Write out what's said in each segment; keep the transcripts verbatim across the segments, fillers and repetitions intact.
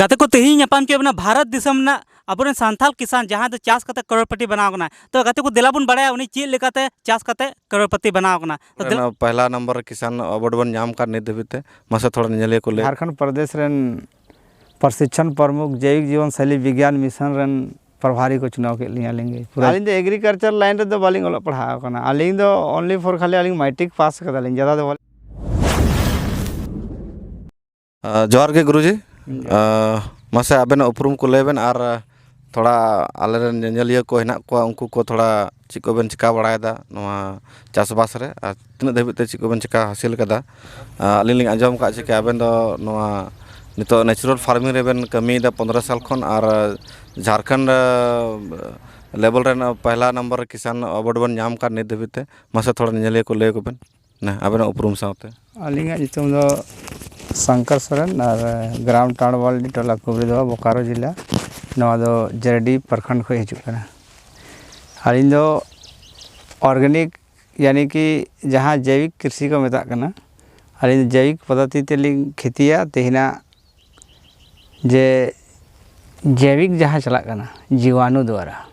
ᱜᱟᱛᱮ ᱠᱚ, ᱛᱮᱦᱮᱧ ᱧᱟᱯᱟᱢ ᱪᱚ ᱵᱚᱱᱟ ᱵᱷᱟᱨᱚᱛ ᱫᱤᱥᱚᱢ ᱨᱮᱱᱟᱜ ᱟᱵᱚᱨᱮᱱ ᱥᱟᱱᱛᱟᱲ ᱠᱤᱥᱟᱱ, ᱡᱟᱦᱟᱸᱭ ᱫᱚ ᱪᱟᱥ ᱠᱟᱛᱮ ᱠᱨᱳᱲᱯᱚᱛᱤ ᱵᱮᱱᱟᱣ ᱠᱟᱱᱟ᱾ ᱛᱚ ᱜᱟᱛᱮ ᱠᱚ, ᱫᱮᱞᱟ ᱵᱚᱱ ᱵᱟᱲᱟᱭᱟ ᱩᱱᱤ ᱪᱮᱫ ᱞᱮᱠᱟᱛᱮ ᱪᱟᱥ ᱠᱟᱛᱮ ᱠᱨᱳᱲᱯᱚᱛᱤ ᱵᱮᱱᱟᱣ ᱠᱟᱱᱟ᱾ ᱛᱚ ᱫᱮᱞᱟ- ᱚᱱᱟ ᱯᱮᱦᱞᱟ ᱱᱚᱢᱵᱚᱨ ᱨᱮ ᱠᱤᱥᱟᱱ ᱟᱣᱟᱨᱰ ᱵᱚᱱ ᱧᱟᱢ ᱠᱟᱫ ᱱᱤᱛ ᱫᱷᱟᱹᱵᱤᱡ ᱛᱮ, ᱢᱟᱥᱮ ᱛᱷᱚᱲᱟ ᱧᱮᱧᱮᱞᱤᱭᱟᱹ ᱠᱚ ᱞᱟᱹᱭ᱾ ᱡᱷᱟᱲᱠᱷᱚᱸᱰ ᱯᱨᱚᱫᱮᱥ ᱨᱮᱱ ᱯᱨᱚᱥᱤᱠᱪᱷᱚᱱ ᱯᱨᱚᱢᱩᱠᱷ ᱡᱚᱭᱵᱤᱠ ᱡᱤᱵᱚᱱ ᱥᱟᱭᱞᱤ ᱵᱤᱜᱽᱭᱟᱱ ᱢᱤᱥᱚᱱ ᱨᱮᱱ ᱯᱨᱚᱵᱷᱟᱨᱤ ᱠᱚ ᱪᱩᱱᱟᱣ ᱠᱮᱫ ᱞᱤᱧᱟ ᱟᱹᱞᱤᱧ ᱜᱮ᱾ ᱯᱩᱨᱟᱹ ᱟᱹᱞᱤᱧ ᱫᱚ ᱮᱜᱽᱨᱤᱠᱟᱞᱪᱟᱨ ᱞᱟᱭᱤᱱ ᱨᱮᱫᱚ ᱵᱟᱹᱞᱤᱧ ᱚᱞᱚᱜ ᱯᱟᱲᱦᱟᱣ ᱟᱠᱟᱱᱟ᱾ ᱟᱹᱞᱤᱧ ᱫᱚ only for ᱠᱷᱟᱹᱞᱤ ᱟᱹᱞᱤᱧ ᱢᱮᱴᱨᱤᱠ ᱯᱟᱥ ᱠᱟᱫᱟᱞᱤᱧ, ᱡᱟᱫᱟ ᱫᱚ ᱵᱟᱹᱞᱤᱧ᱾ ᱟᱸ, ᱡᱚᱦᱟᱨ ᱜᱮ ᱜᱩᱨᱩᱡᱤ᱾ ᱦᱩᱸ᱾ ᱟᱸ, ᱢᱟᱥᱮ ᱟᱵᱮᱱᱟᱜ ᱩᱯᱨᱩᱢ ᱠᱚ ᱞᱟᱹᱭ ᱵᱮᱱ, ᱟᱨ ᱛᱷᱚᱲᱟ ᱟᱞᱮᱨᱮᱱ ᱧᱮᱧᱮᱞᱤᱭᱟᱹ ᱠᱚ ᱦᱮᱱᱟᱜ ᱠᱚᱣᱟ, ᱩᱱᱠᱩ ᱠᱚ ᱛᱷᱚᱲᱟ ᱪᱮᱫ ᱠᱚᱵᱮᱱ ᱪᱤᱠᱟ ᱵᱟᱲᱟᱭᱮᱫᱟ ᱱᱚᱣᱟ ᱪᱟᱥᱵᱟᱥ ᱨᱮ, ᱟᱨ ᱛᱤᱱᱟᱹᱜ ᱫᱷᱟᱹᱵᱤᱡ ᱛᱮ ᱪᱮᱫ ᱠᱚᱵᱮᱱ ᱪᱤᱠᱟ ᱦᱟᱹᱥᱤᱞ ᱠᱟᱫᱟ? ᱟᱸ, ᱟᱹᱞᱤᱧ ᱞᱤᱧ ᱟᱸᱡᱚᱢ ᱟᱠᱟᱫ ᱪᱮ ᱠᱤ ᱟᱵᱮᱱ ᱫᱚ ᱱᱚᱣᱟ ᱱᱤᱛᱚᱜ natural farming ᱨᱮᱵᱮᱱ ᱠᱟᱹᱢᱤᱭᱮᱫᱟ ᱯᱚᱱᱫᱽᱨᱚ ᱥᱟᱞ ᱠᱷᱚᱱ, ᱟᱨ ᱡᱷᱟᱲᱠᱷᱚᱸᱰ, ᱟᱸ, level ᱨᱮᱱ ᱯᱮᱦᱞᱟ ᱱᱚᱢᱵᱚᱨ ᱨᱮ ᱠᱤᱥᱟᱱ ᱟᱣᱟᱨᱰ ᱵᱚᱱ ᱧᱟᱢ ᱟᱠᱟᱫ ᱱᱤᱛ ᱫᱷᱟᱹᱵᱤᱡ ᱛᱮ᱾ ᱢᱟᱥᱮ ᱛᱷᱚᱲᱟ ᱧᱮᱧᱮᱞᱤᱭᱟᱹ ᱠᱚ ᱞᱟᱹᱭ ᱟᱠᱚ ᱵᱮᱱ᱾ ᱱᱟ, ᱟᱵᱮᱱᱟᱜ ᱩᱯᱨᱩᱢ ᱥᱟᱶᱛᱮ᱾ ᱟᱹᱞᱤᱧᱟᱜ ᱧᱩᱛᱩᱢ ᱫᱚ ᱥᱚᱝᱠᱚᱨ ᱥᱚᱨᱮᱱ ᱟᱨ ᱜᱨᱟᱢ ᱴᱟᱸᱰᱣᱟᱞᱰᱤ, ᱴᱚᱞᱟ ᱠᱩᱵᱨᱤᱫᱚᱦᱟ, ᱵᱳᱠᱟᱨᱳ ᱡᱮᱞᱟ᱾ ᱱᱚᱣᱟ ᱫᱚ ᱡᱮᱨᱰᱤ ᱯᱨᱚᱠᱷᱚᱸᱰ ᱠᱷᱚᱱ ᱦᱤᱡᱩᱜ ᱠᱟᱱᱟ᱾ ᱟᱹᱞᱤᱧ ᱫᱚ organic, ᱭᱟᱱᱤ ᱠᱤ ᱡᱟᱦᱟᱸ ᱡᱳᱭᱵᱤᱠ ᱠᱨᱤᱥᱤ ᱠᱚ ᱢᱮᱛᱟᱜ ᱠᱟᱱᱟ, ᱟᱹᱞᱤᱧ ᱫᱚ ᱡᱳᱭᱵᱤᱠ ᱯᱚᱫᱽᱫᱷᱚᱛᱤ ᱛᱮᱞᱤᱧ ᱠᱷᱮᱛᱤᱭᱟ᱾ ᱛᱮᱦᱮᱧᱟᱜ ᱡᱮ ᱡᱳᱭᱵᱤᱠ ᱡᱟᱦᱟᱸ ᱪᱟᱞᱟᱜ ᱠᱟᱱᱟ ᱡᱤᱵᱟᱱᱩ ᱫᱣᱟᱨᱟ,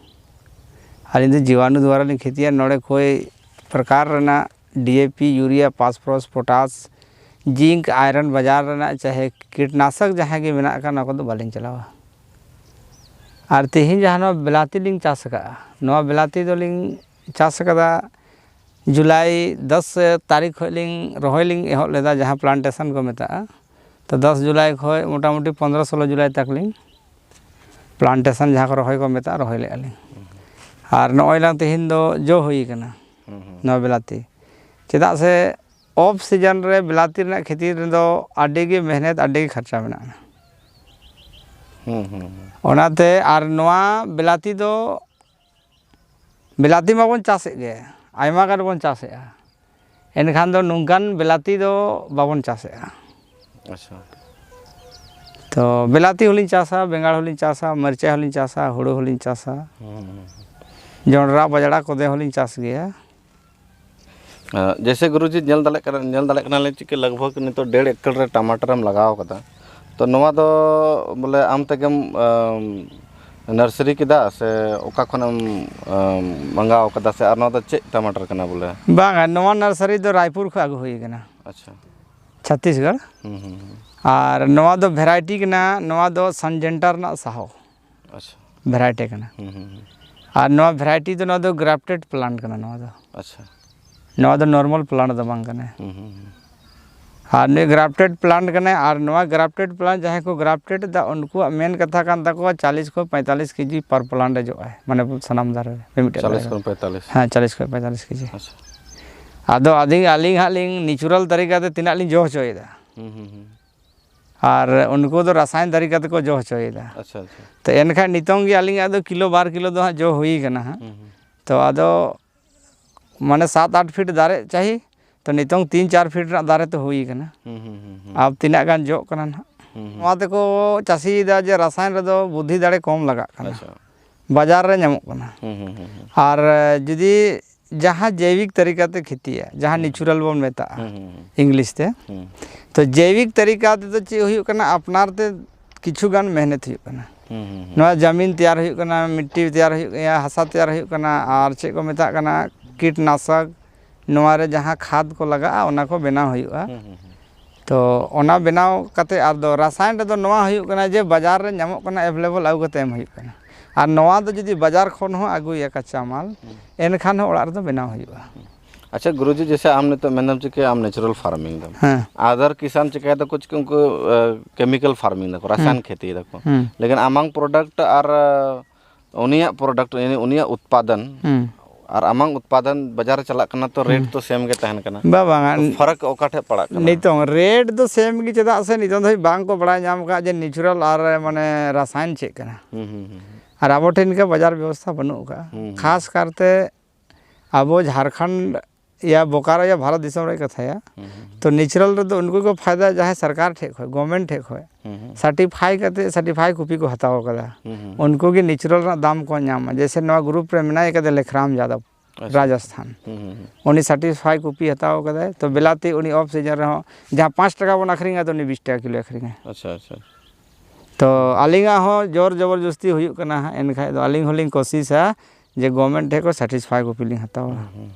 ᱟᱹᱞᱤᱧ ᱫᱚ ᱡᱤᱵᱟᱱᱩ ᱫᱣᱟᱨᱟ ᱞᱤᱧ ᱠᱷᱮᱛᱤᱭᱟ᱾ ᱱᱚᱰᱮ ᱠᱚᱭ ᱯᱨᱚᱠᱟᱨ ᱨᱮᱱᱟᱜ D A P, urea, phosphorus, potash, zinc, iron ᱵᱟᱡᱟᱨ ᱨᱮᱱᱟᱜ ᱪᱟᱦᱮ ᱠᱤᱴᱱᱟᱥᱚᱠ ᱡᱟᱦᱟᱸ ᱜᱮ ᱢᱮᱱᱟᱜ ᱟᱠᱟᱫ, ᱚᱱᱟ ᱠᱚᱫᱚ ᱵᱟᱹᱞᱤᱧ ᱪᱟᱞᱟᱣᱟ᱾ ᱟᱨ ᱛᱮᱦᱮᱧ ᱡᱟᱦᱟᱸ ᱱᱚᱣᱟ ᱵᱤᱞᱟᱹᱛᱤ ᱞᱤᱧ ᱪᱟᱥ ᱟᱠᱟᱫᱼᱟ, ᱱᱚᱣᱟ ᱵᱤᱞᱟᱹᱛᱤ ᱫᱚᱞᱤᱧ ᱪᱟᱥ ᱟᱠᱟᱫᱟ ᱡᱩᱞᱟᱭ ᱫᱚᱥ ᱛᱟᱹᱨᱤᱠᱷ ᱠᱷᱚᱱ ᱞᱤᱧ ᱨᱚᱦᱚᱭ ᱞᱤᱧ ᱮᱦᱚᱵ ᱞᱮᱫᱟ, ᱡᱟᱦᱟᱸ ᱯᱞᱟᱱᱴᱮᱥᱚᱱ ᱠᱚ ᱢᱮᱛᱟᱜᱼᱟ᱾ ᱛᱚ ᱫᱚᱥ ᱡᱩᱞᱟᱭ ᱠᱷᱚᱱ ᱢᱚᱴᱟᱢᱩᱴᱤ ᱯᱚᱱᱫᱽᱨᱚ ᱥᱳᱞᱳ ᱡᱩᱞᱟᱭ ᱛᱟᱠ ᱞᱤᱧ ᱯᱞᱟᱱᱴᱮᱥᱚᱱ ᱡᱟᱦᱟᱸ ᱠᱚ ᱨᱚᱦᱚᱭ ᱠᱚ ᱢᱮᱛᱟᱜᱼᱟ, ᱨᱚᱦᱚᱭ ᱞᱮᱫᱼᱟ ᱞᱤᱧ᱾ ᱟᱨ ᱱᱚᱜᱼᱚᱭ ᱞᱟᱝ ᱛᱮᱦᱮᱧ ᱫᱚ ᱡᱚ ᱦᱩᱭ ᱠᱟᱱᱟ ᱦᱩᱸ, ᱦᱩᱸ᱾ ᱱᱚᱣᱟ ᱵᱤᱞᱟᱹᱛᱤ᱾ ᱪᱮᱫᱟᱜ ᱥᱮ ᱚᱯᱷ ᱥᱤᱡᱚᱱ ᱨᱮ ᱵᱤᱞᱟᱹᱛᱤ ᱨᱮᱱᱟᱜ ᱠᱷᱮᱛᱤ ᱨᱮᱫᱚ ᱟᱹᱰᱤ ᱜᱮ ᱢᱮᱦᱱᱚᱛ, ᱟᱹᱰᱤ ᱜᱮ ᱠᱷᱚᱨᱪᱟ ᱢᱮᱱᱟᱜᱼᱟ᱾ ᱦᱩᱸ, ᱦᱩᱸ, ᱦᱩᱸ᱾ ᱚᱱᱟᱛᱮ ᱟᱨ ᱱᱚᱣᱟ ᱵᱤᱞᱟᱹᱛᱤ ᱫᱚ, ᱵᱤᱞᱟᱹᱛᱤ ᱢᱟᱵᱚᱱ ᱪᱟᱥᱮᱫ ᱜᱮ, ᱟᱭᱢᱟ ᱜᱟᱱ ᱵᱚᱱ ᱪᱟᱥᱮᱫᱼᱟ, ᱮᱱᱠᱷᱟᱱ ᱫᱚ ᱱᱚᱝᱠᱟᱱ ᱵᱤᱞᱟᱹᱛᱤ ᱫᱚ ᱵᱟᱵᱚᱱ ᱪᱟᱥᱮᱫᱼᱟ᱾ ᱟᱪᱪᱷᱟ᱾ ᱛᱚ ᱵᱤᱞᱟᱹᱛᱤ ᱦᱚᱸᱞᱤᱧ ᱪᱟᱥᱟ, ᱵᱮᱸᱜᱟᱲ ᱦᱚᱸᱞᱤᱧ ᱪᱟᱥᱟ, ᱢᱟᱹᱨᱤᱪ ᱦᱚᱸᱞᱤᱧ ᱪᱟᱥᱟ, ᱦᱩᱲᱩ ᱦᱚᱸᱞᱤᱧ ᱪᱟᱥᱟ, ᱦᱩᱸ, ᱦᱩᱸ, ᱦᱩᱸ᱾ ᱡᱚᱱᱰᱨᱟ ᱵᱟᱡᱽᱲᱟ ᱠᱚᱫᱮ ᱦᱚᱸᱞᱤᱧ ᱪᱟᱥ ᱜᱮᱭᱟ᱾ ᱟᱸ, ᱡᱮᱭᱥᱮ ᱜᱩᱨᱩᱡᱤ, ᱧᱮᱞ ᱫᱟᱲᱮᱭᱟᱜ ᱠᱟᱱᱟ, ᱧᱮᱞ ᱫᱟᱲᱮᱭᱟᱜ ᱠᱟᱱᱟᱞᱤᱧ ᱪᱤᱠᱟᱹ ᱞᱟᱜᱽ ᱵᱷᱟᱜᱽ ᱱᱤᱛᱚᱜ ᱰᱮᱲ ᱮᱠᱚᱨ ᱨᱮ ᱴᱟᱢᱟᱴᱟᱨᱮᱢ ᱞᱟᱜᱟᱣ ᱠᱟᱫᱟ, ᱛᱚ ᱱᱚᱣᱟ ᱫᱚ ᱵᱚᱞᱮ ᱟᱢ ᱛᱮᱜᱮᱢ ᱱᱟᱨᱥᱟᱨᱤ ᱠᱮᱫᱟ ᱥᱮ ᱚᱠᱟ ᱠᱷᱚᱱᱮᱢ ᱢᱟᱸᱜᱟᱣ ᱠᱟᱫᱟ, ᱥᱮ ᱟᱨ ᱱᱚᱣᱟ ᱫᱚ ᱪᱮᱫ ᱴᱟᱢᱟᱴᱟᱨ ᱠᱟᱱᱟ ᱵᱚᱞᱮ? ᱵᱟᱝᱟ, ᱱᱚᱣᱟ ᱱᱟᱨᱥᱟᱨᱤ ᱫᱚ ᱨᱟᱭᱯᱩᱨ ᱠᱷᱚᱱ ᱟᱹᱜᱩ ᱦᱩᱭ ᱠᱟᱱᱟ᱾ ᱟᱪᱪᱷᱟ᱾ ᱪᱷᱚᱛᱤᱥᱜᱚᱲ᱾ ᱦᱩᱸ, ᱦᱩᱸ, ᱦᱩᱸ᱾ ᱟᱨ ᱱᱚᱣᱟ ᱫᱚ ᱵᱷᱮᱨᱟᱭᱴᱤ ᱠᱟᱱᱟ, ᱱᱚᱣᱟ ᱫᱚ ᱥᱟᱱᱡᱮᱱᱴᱟ ᱨᱮᱱᱟᱜ ᱥᱟᱦᱚ᱾ ᱟᱪᱪᱷᱟ᱾ ᱵᱷᱮᱨᱟᱭᱴᱤ ᱠᱟᱱᱟ᱾ ᱦᱩᱸ, ᱦᱩᱸ, ᱦᱩᱸ᱾ ᱟᱨ ᱱᱚᱣᱟ ᱵᱷᱮᱨᱟᱭᱴᱤ ᱫᱚ, ᱱᱚᱣᱟ ᱫᱚ ᱜᱨᱟᱯᱴᱮᱰ ᱯᱞᱟᱱᱴ ᱠᱟᱱᱟ ᱱᱚᱣᱟ ᱫᱚ᱾ ᱟᱪᱪᱷᱟ᱾ ᱱᱚᱣᱟ ᱫᱚ ᱱᱚᱨᱢᱟᱞ ᱯᱞᱟᱱᱴ ᱫᱚ ᱵᱟᱝ ᱠᱟᱱᱟ᱾ ᱦᱩᱸ, ᱦᱩᱸ, ᱦᱩᱸ᱾ ᱟᱨ ᱱᱩᱭ ᱜᱨᱟᱯᱴᱮᱰ ᱯᱞᱟᱱᱴ ᱠᱟᱱᱟᱭ, ᱟᱨ ᱱᱚᱣᱟ ᱜᱨᱟᱯᱴᱮᱰ ᱯᱞᱟᱱᱴ ᱡᱟᱦᱟᱸᱭ ᱠᱚ ᱜᱨᱟᱯᱴᱮᱰ ᱮᱫᱟ, ᱩᱱᱠᱩᱣᱟᱜ ᱢᱮᱱ ᱠᱟᱛᱷᱟ ᱠᱟᱱ ᱛᱟᱠᱚᱣᱟ ᱪᱟᱞᱤᱥ ᱠᱷᱚᱱ ᱯᱚᱸᱭᱛᱟᱞᱤᱥ ᱠᱮᱡᱤ ᱯᱟᱨ ᱯᱞᱟᱱᱴ ᱮ ᱡᱚᱜ ᱟᱭ, ᱢᱟᱱᱮ ᱥᱟᱱᱟᱢ ᱫᱟᱨᱮ ᱨᱮ ᱢᱤᱢᱤᱫᱴᱮᱡ ᱪᱟᱞᱤᱥ ᱫᱟᱨᱮ ᱨᱮ᱾ ᱠᱷᱚᱱ ᱯᱚᱸᱭᱛᱟᱞᱤᱥ᱾ ᱦᱮᱸ, ᱪᱟᱞᱤᱥ ᱠᱷᱚᱱ ᱯᱚᱸᱭᱛᱟᱞᱤᱥ ᱠᱮᱡᱤ᱾ ᱟᱪᱪᱷᱟ᱾ ᱟᱫᱚ ᱟᱹᱞᱤᱧ, ᱟᱹᱞᱤᱧ ᱦᱟᱸᱜ ᱞᱤᱧ ᱱᱮᱪᱩᱨᱟᱞ ᱛᱟᱹᱨᱤᱠᱟ ᱛᱮ ᱛᱤᱱᱟᱹᱜ ᱞᱤᱧ ᱡᱚ ᱦᱚᱪᱚᱭᱮᱫᱟ᱾ ᱦᱩᱸ, ᱦᱩᱸ, ᱦᱩᱸ᱾ ᱟᱨ ᱩᱱᱠᱩ ᱫᱚ ᱨᱟᱥᱟᱭᱚᱱ ᱛᱟᱹᱨᱤᱠᱟ ᱛᱮᱠᱚ ᱡᱚ ᱦᱚᱪᱚᱭᱮᱫᱟ᱾ ᱟᱪᱪᱷᱟ, ᱟᱪᱪᱷᱟ᱾ ᱛᱚ ᱮᱱᱠᱷᱟᱱ ᱱᱤᱛᱚᱝ ᱜᱮ ᱟᱹᱞᱤᱧᱟᱜ ᱫᱚ ᱠᱤᱞᱳ ᱵᱟᱨ ᱠᱤᱞᱳ ᱫᱚ ᱦᱟᱸᱜ ᱡᱚ ᱦᱩᱭ ᱠᱟᱱᱟ ᱦᱟᱸᱜ᱾ ᱦᱩᱸ, ᱦᱩᱸ᱾ ᱛᱚ ᱟᱫᱚ ᱢᱟᱱᱮ ᱥᱟᱛ ᱟᱴ ᱯᱷᱤᱴ ᱫᱟᱨᱮ ᱪᱟᱦᱤ, ᱛᱚ ᱱᱤᱛᱚᱝ ᱛᱤᱱ ᱪᱟᱨ ᱯᱷᱤᱴ ᱨᱮᱱᱟᱜ ᱫᱟᱨᱮ ᱛᱚ ᱦᱩᱭ ᱠᱟᱱᱟ᱾ ᱦᱩᱸ, ᱦᱩᱸ, ᱦᱩᱸ, ᱦᱩᱸ᱾ ᱟᱨ ᱛᱤᱱᱟᱹᱜ ᱜᱟᱱ ᱡᱚᱜ ᱠᱟᱱᱟ ᱱᱟᱦᱟᱜ, ᱦᱩᱸ, ᱦᱩᱸ᱾ ᱱᱚᱣᱟ ᱛᱮᱠᱚ ᱪᱟᱹᱥᱤᱭᱮᱫᱟ ᱡᱮ ᱨᱟᱥᱟᱭᱚᱱ ᱨᱮᱫᱚ ᱵᱩᱫᱽᱫᱷᱤ ᱫᱟᱲᱮ ᱠᱚᱢ ᱞᱟᱜᱟᱜ ᱠᱟᱱᱟ᱾ ᱟᱪᱪᱷᱟ᱾ ᱵᱟᱡᱟᱨ ᱨᱮ ᱧᱟᱢᱚᱜ ᱠᱟᱱᱟ᱾ ᱦᱩᱸ, ᱦᱩᱸ, ᱦᱩᱸ, ᱦᱩᱸ᱾ ᱟᱨ ᱡᱩᱫᱤ ᱡᱟᱦᱟᱸ ᱡᱳᱭᱵᱤᱠ ᱛᱟᱹᱨᱤᱠᱟ ᱛᱮ ᱠᱷᱮᱛᱤᱭᱟ, ᱡᱟᱦᱟᱸ ᱦᱩᱸ᱾ ᱱᱮᱪᱩᱨᱟᱞ ᱵᱚᱱ ᱢᱮᱛᱟᱜᱼᱟ ᱦᱩᱸ, ᱦᱩᱸ, ᱦᱩᱸ᱾ ᱤᱝᱞᱤᱥ ᱛᱮ, ᱦᱩᱸ᱾ ᱛᱚ ᱡᱳᱭᱵᱤᱠ ᱛᱟᱹᱨᱤᱠᱟ ᱛᱮᱫᱚ ᱪᱮᱫ ᱦᱩᱭᱩᱜ ᱠᱟᱱᱟ, ᱟᱯᱱᱟᱨ ᱛᱮ ᱠᱤᱪᱷᱩ ᱜᱟᱱ ᱢᱮᱦᱱᱚᱛ ᱦᱩᱭᱩᱜ ᱠᱟᱱᱟ᱾ ᱦᱩᱸ, ᱦᱩᱸ, ᱦᱩᱸ᱾ ᱱᱚᱣᱟ ᱡᱟᱢᱤᱱ ᱛᱮᱭᱟᱨ ᱦᱩᱭᱩᱜ ᱠᱟᱱᱟ, ᱢᱤᱴᱴᱤ ᱛᱮᱭᱟᱨ ᱦᱩᱭᱩᱜ ᱠᱟᱱᱟ, ᱦᱟᱥᱟ ᱛᱮᱭᱟᱨ ᱦᱩᱭᱩᱜ ᱠᱟᱱᱟ, ᱟᱨ ᱪᱮᱫ ᱠᱚ ᱢᱮᱛᱟᱜ ᱠᱟᱱᱟ, ᱠᱤᱴᱱᱟᱥᱚᱠ, ᱱᱚᱣᱟ ᱨᱮ ᱡᱟᱦᱟᱸ ᱠᱷᱟᱫᱽ ᱠᱚ ᱞᱟᱜᱟᱜᱼᱟ, ᱚᱱᱟ ᱠᱚ ᱵᱮᱱᱟᱣ ᱦᱩᱭᱩᱜᱼᱟ᱾ ᱦᱩᱸ, ᱦᱩᱸ, ᱦᱩᱸ᱾ ᱛᱚ ᱚᱱᱟ ᱵᱮᱱᱟᱣ ᱠᱟᱛᱮ, ᱟᱨ ᱫᱚ ᱨᱟᱥᱟᱭᱚᱱ ᱨᱮᱫᱚ ᱱᱚᱣᱟ ᱦᱩᱭᱩᱜ ᱠᱟᱱᱟ ᱡᱮ ᱵᱟᱡᱟᱨ ᱨᱮ ᱧᱟᱢᱚᱜ ᱠᱟᱱᱟ, ᱮᱵᱮᱞᱮᱵᱮᱞ ᱟᱹᱜᱩ ᱠᱟᱛᱮ ᱮᱢ ᱦᱩᱭᱩᱜ ᱠᱟᱱᱟ᱾ ᱟᱨ ᱱᱚᱣᱟ ᱫᱚ ᱡᱩᱫᱤ ᱵᱟᱡᱟᱨ ᱠᱷᱚᱱ ᱦᱚᱸ ᱟᱹᱜᱩᱭᱟ ᱠᱟᱸᱪᱟ ᱢᱟᱞ, ᱦᱩᱸ᱾ ᱮᱱᱠᱷᱟᱱ ᱦᱚᱸ ᱚᱲᱟᱜ ᱨᱮᱫᱚ ᱵᱮᱱᱟᱣ ᱦᱩᱭᱩᱜᱼᱟ᱾ ᱟᱪᱪᱷᱟ ᱜᱩᱨᱩᱡᱤ, ᱡᱮᱥᱮ ᱟᱢ ᱱᱤᱛᱚᱜ ᱢᱮᱱᱫᱟᱢ ᱪᱤᱠᱟᱹ ᱟᱢ ᱱᱮᱪᱟᱨᱟᱞ ᱯᱷᱟᱨᱢᱤᱝ ᱫᱟᱢ, ᱦᱮᱸ᱾ ᱟᱫᱟᱨ ᱠᱤᱥᱟᱱ ᱪᱤᱠᱟᱹᱭ ᱫᱟᱠᱚ, ᱪᱤᱠᱟᱹ ᱩᱱᱠᱩ ᱠᱮᱢᱤᱠᱮᱞ ᱯᱷᱟᱨᱢᱤᱝ ᱫᱟᱠᱚ, ᱨᱟᱥᱟᱭᱚᱱ ᱦᱩᱸ᱾ ᱠᱷᱮᱛᱤᱭ ᱫᱟᱠᱚ, ᱦᱩᱸ᱾ ᱞᱮᱠᱤᱱ ᱟᱢᱟᱝ ᱯᱨᱚᱰᱟᱠᱴ ᱟᱨ ᱩᱱᱤᱭᱟᱜ ᱯᱨᱚᱰᱟᱠᱴ, ᱩᱱᱤᱭᱟᱜ ᱩᱛᱯᱟᱫᱚᱱ ᱦᱩᱸ᱾ ᱟᱨ ᱟᱢᱟᱝ ᱩᱛᱯᱟᱫᱚᱱ ᱵᱟᱡᱟᱨ ᱨᱮ ᱪᱟᱞᱟᱜ ᱠᱟᱱᱟ, ᱛᱚ ᱨᱮᱴ ᱦᱩᱸ᱾ ᱫᱚ ᱥᱮᱢ ᱜᱮ ᱛᱟᱦᱮᱱ ᱠᱟᱱᱟ᱾ ᱵᱟ, ᱵᱟᱝᱟ᱾ ᱛᱚ ᱯᱷᱟᱨᱟᱠ ᱚᱠᱟ ᱴᱷᱮᱡ ᱯᱟᱲᱟᱜ ᱠᱟᱱᱟ? ᱱᱤᱛᱚᱝ ᱨᱮᱴ ᱫᱚ ᱥᱮᱢ ᱜᱮ, ᱪᱮᱫᱟᱜ ᱥᱮ ᱱᱤᱛᱚᱝ ᱫᱷᱟᱹᱵᱤᱡ ᱵᱟᱝ ᱠᱚ ᱵᱟᱲᱟᱭ ᱧᱟᱢ ᱟᱠᱟᱫ ᱡᱮ ᱱᱮᱪᱟᱨᱟᱞ ᱟᱨ ᱢᱟᱱᱮ ᱨᱟᱥᱟᱭᱚᱱ ᱪᱮᱫ ᱠᱟᱱᱟ᱾ ᱦᱩᱸ, ᱦᱩᱸ, ᱦᱩᱸ, ᱦᱩᱸ᱾ ᱟᱨ ᱟᱵᱚ ᱴᱷᱮᱱ ᱱᱤᱝᱠᱟ ᱵᱟᱡᱟᱨ ᱵᱮᱵᱚᱥᱛᱷᱟ ᱵᱟᱹᱱᱩᱜ ᱟᱠᱟᱫᱼᱟ᱾ ᱦᱩᱸ, ᱦᱩᱸ᱾ ᱠᱷᱟᱥ ᱠᱟᱨᱛᱮ ᱟᱵᱚ ᱡᱷᱟᱲᱠᱷᱚᱸᱰ ᱭᱟ ᱵᱳᱠᱟᱨᱳ ᱭᱟ ᱵᱷᱟᱨᱚᱛ ᱫᱤᱥᱚᱢ ᱨᱮᱭᱟᱜ ᱠᱟᱛᱷᱟᱭᱟ, ᱦᱩᱸ, ᱦᱩᱸ, ᱦᱩᱸ᱾ ᱛᱚ ᱱᱮᱪᱟᱨᱟᱞ ᱨᱮᱫᱚ ᱩᱱᱠᱩ ᱠᱚ ᱯᱷᱟᱭᱫᱟ ᱡᱟᱦᱟᱸᱭ ᱥᱚᱨᱠᱟᱨ ᱴᱷᱮᱡ ᱠᱷᱚᱡ, ᱜᱚᱵᱷᱢᱮᱱᱴ ᱴᱷᱮᱡ ᱠᱷᱚᱡ ᱦᱩᱸ, ᱦᱩᱸ᱾ ᱥᱟᱨᱴᱤᱯᱷᱟᱭ ᱠᱟᱛᱮ, ᱥᱟᱨᱴᱤᱯᱷᱟᱭ ᱠᱚᱯᱤ ᱠᱚ ᱦᱟᱛᱟᱣ ᱠᱟᱫᱟ᱾ ᱦᱩᱸ, ᱦᱩᱸ᱾ ᱩᱱᱠᱩ ᱜᱮ ᱱᱮᱪᱟᱨᱟᱞ ᱨᱮᱱᱟᱜ ᱫᱟᱢ ᱠᱚ ᱧᱟᱢᱟ᱾ ᱡᱮᱭᱥᱮ ᱱᱚᱣᱟ ᱜᱨᱩᱯ ᱨᱮ ᱢᱮᱱᱟᱭ ᱠᱟᱫᱮ ᱞᱮᱠᱷᱨᱟᱢ ᱡᱟᱫᱚᱵ᱾ ᱟᱪᱪᱷᱟ᱾ ᱨᱟᱡᱚᱥᱛᱷᱟᱱ᱾ ᱦᱩᱸ, ᱦᱩᱸ, ᱦᱩᱸ᱾ ᱩᱱᱤ ᱥᱟᱨᱴᱤᱯᱷᱟᱭ ᱠᱚᱯᱤ ᱦᱟᱛᱟᱣ ᱠᱟᱫᱟᱭ᱾ ᱛᱚ ᱵᱤᱞᱟᱛᱤ ᱩᱱᱤ ᱚᱯᱷ ᱥᱤᱡᱚᱱ ᱨᱮᱦᱚᱸ ᱡᱟᱦᱟᱸ ᱯᱟᱸᱪ ᱴᱟᱠᱟ ᱵᱚᱱ ᱟᱹᱠᱷᱨᱤᱧᱟ, ᱟᱫᱚ ᱩᱱᱤ ᱵᱤᱥ ᱴᱟᱠᱟ ᱠᱤᱞᱳ ᱟᱹᱠᱷᱨᱤᱧᱟᱭ᱾ ᱟᱪᱪᱷᱟ, ᱟᱪᱪᱷᱟ᱾ ᱛᱚ ᱟᱹᱞᱤᱧᱟᱜ ᱦᱚᱸ ᱡᱳᱨ ᱡᱚᱵᱚᱨᱡᱚᱥᱛᱤ ᱦᱩᱭᱩᱜ ᱠᱟᱱᱟ ᱦᱟᱸᱜ, ᱮᱱᱠᱷᱟᱡ ᱫᱚ ᱟᱹᱞᱤᱧ ᱦᱚᱸᱞᱤᱧ ᱠᱳᱥᱤᱥᱟ ᱡᱮ ᱜᱚᱵᱷᱢᱮᱱᱴ ᱴᱷᱮᱡ ᱠᱷᱚᱡ ᱥᱟᱨᱴᱤᱯᱷᱟᱭ ᱠᱚᱯᱤ ᱞᱤᱧ ᱦᱟᱛᱟᱣᱟ᱾ ᱦᱩᱸ,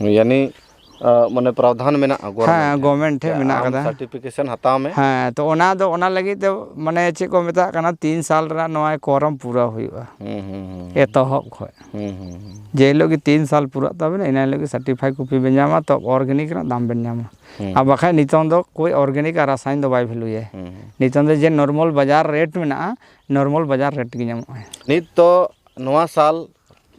ᱦᱩᱸ᱾ ᱭᱟᱱᱤ, ᱟ, ᱢᱟᱱᱮ ᱯᱨᱟᱣᱫᱷᱟᱱ ᱢᱮᱱᱟᱜᱼᱟ ᱜᱚᱵᱷᱢᱮᱱᱴ ᱦᱮᱸ, ᱴᱷᱮᱡ? ᱜᱚᱵᱷᱢᱮᱱᱴ ᱴᱷᱮᱡ ᱡᱮ ᱢᱮᱱᱟᱜ ᱟᱢ ᱠᱟᱫᱟ᱾ ᱥᱟᱨᱴᱤᱯᱷᱤᱠᱮᱥᱚᱱ ᱦᱟᱛᱟᱣ ᱢᱮ᱾ ᱦᱮᱸ, ᱛᱚ ᱚᱱᱟ ᱫᱚ, ᱚᱱᱟ ᱞᱟᱹᱜᱤᱫ ᱛᱮ ᱢᱟᱱᱮ ᱪᱮᱫ ᱠᱚ ᱢᱮᱛᱟᱜ ᱠᱟᱱᱟ, ᱛᱤᱱ ᱥᱟᱞ ᱨᱮᱱᱟᱜ ᱱᱚᱣᱟ ᱠᱚᱨᱚᱢ ᱯᱩᱨᱟᱹᱣ ᱦᱩᱭᱩᱜᱼᱟ᱾ ᱦᱩᱸ, ᱦᱩᱸ, ᱦᱩᱸ᱾ ᱮᱛᱚᱦᱚᱵ ᱠᱷᱚᱡ᱾ ᱦᱩᱸ, ᱦᱩᱸ, ᱦᱩᱸ᱾ ᱡᱮ ᱦᱤᱞᱳᱜ ᱜᱮ ᱛᱤᱱ ᱥᱟᱞ ᱯᱩᱨᱟᱹᱜ ᱛᱟᱵᱮᱱᱟ, ᱤᱱᱟᱹ ᱦᱤᱞᱳᱜ ᱜᱮ ᱥᱟᱨᱴᱤᱯᱷᱟᱭ ᱠᱚᱯᱤ ᱵᱮᱱ ᱧᱟᱢᱟ, ᱛᱚ ᱚᱨᱜᱟᱱᱤᱠ ᱨᱮᱱᱟᱜ ᱫᱟᱢ ᱵᱮᱱ ᱧᱟᱢᱟ᱾ ᱦᱩᱸ᱾ ᱟᱨ ᱵᱟᱠᱷᱟᱡ ᱱᱤᱛᱚᱝ ᱫᱚ ᱠᱳᱭ ᱚᱨᱜᱟᱱᱤᱠ ᱟᱨ ᱨᱟᱥᱟᱭᱚᱱ ᱫᱚ ᱵᱟᱭ ᱵᱷᱮᱞᱩᱭᱟ᱾ ᱦᱩᱸ, ᱦᱩᱸ᱾ ᱱᱤᱛᱚᱝ ᱫᱚ ᱡᱮ ᱱᱚᱨᱢᱟᱞ ᱵᱟᱡᱟᱨ ᱨᱮᱴ ᱢᱮᱱᱟᱜᱼᱟ, ᱱᱚᱨᱢᱟᱞ ᱵᱟᱡᱟᱨ ᱨᱮᱴ ᱜᱮ ᱧᱟᱢᱚᱜᱼᱟ᱾ ᱱᱤᱛ ᱫᱚ ᱱᱚᱣᱟ ᱥᱟᱞ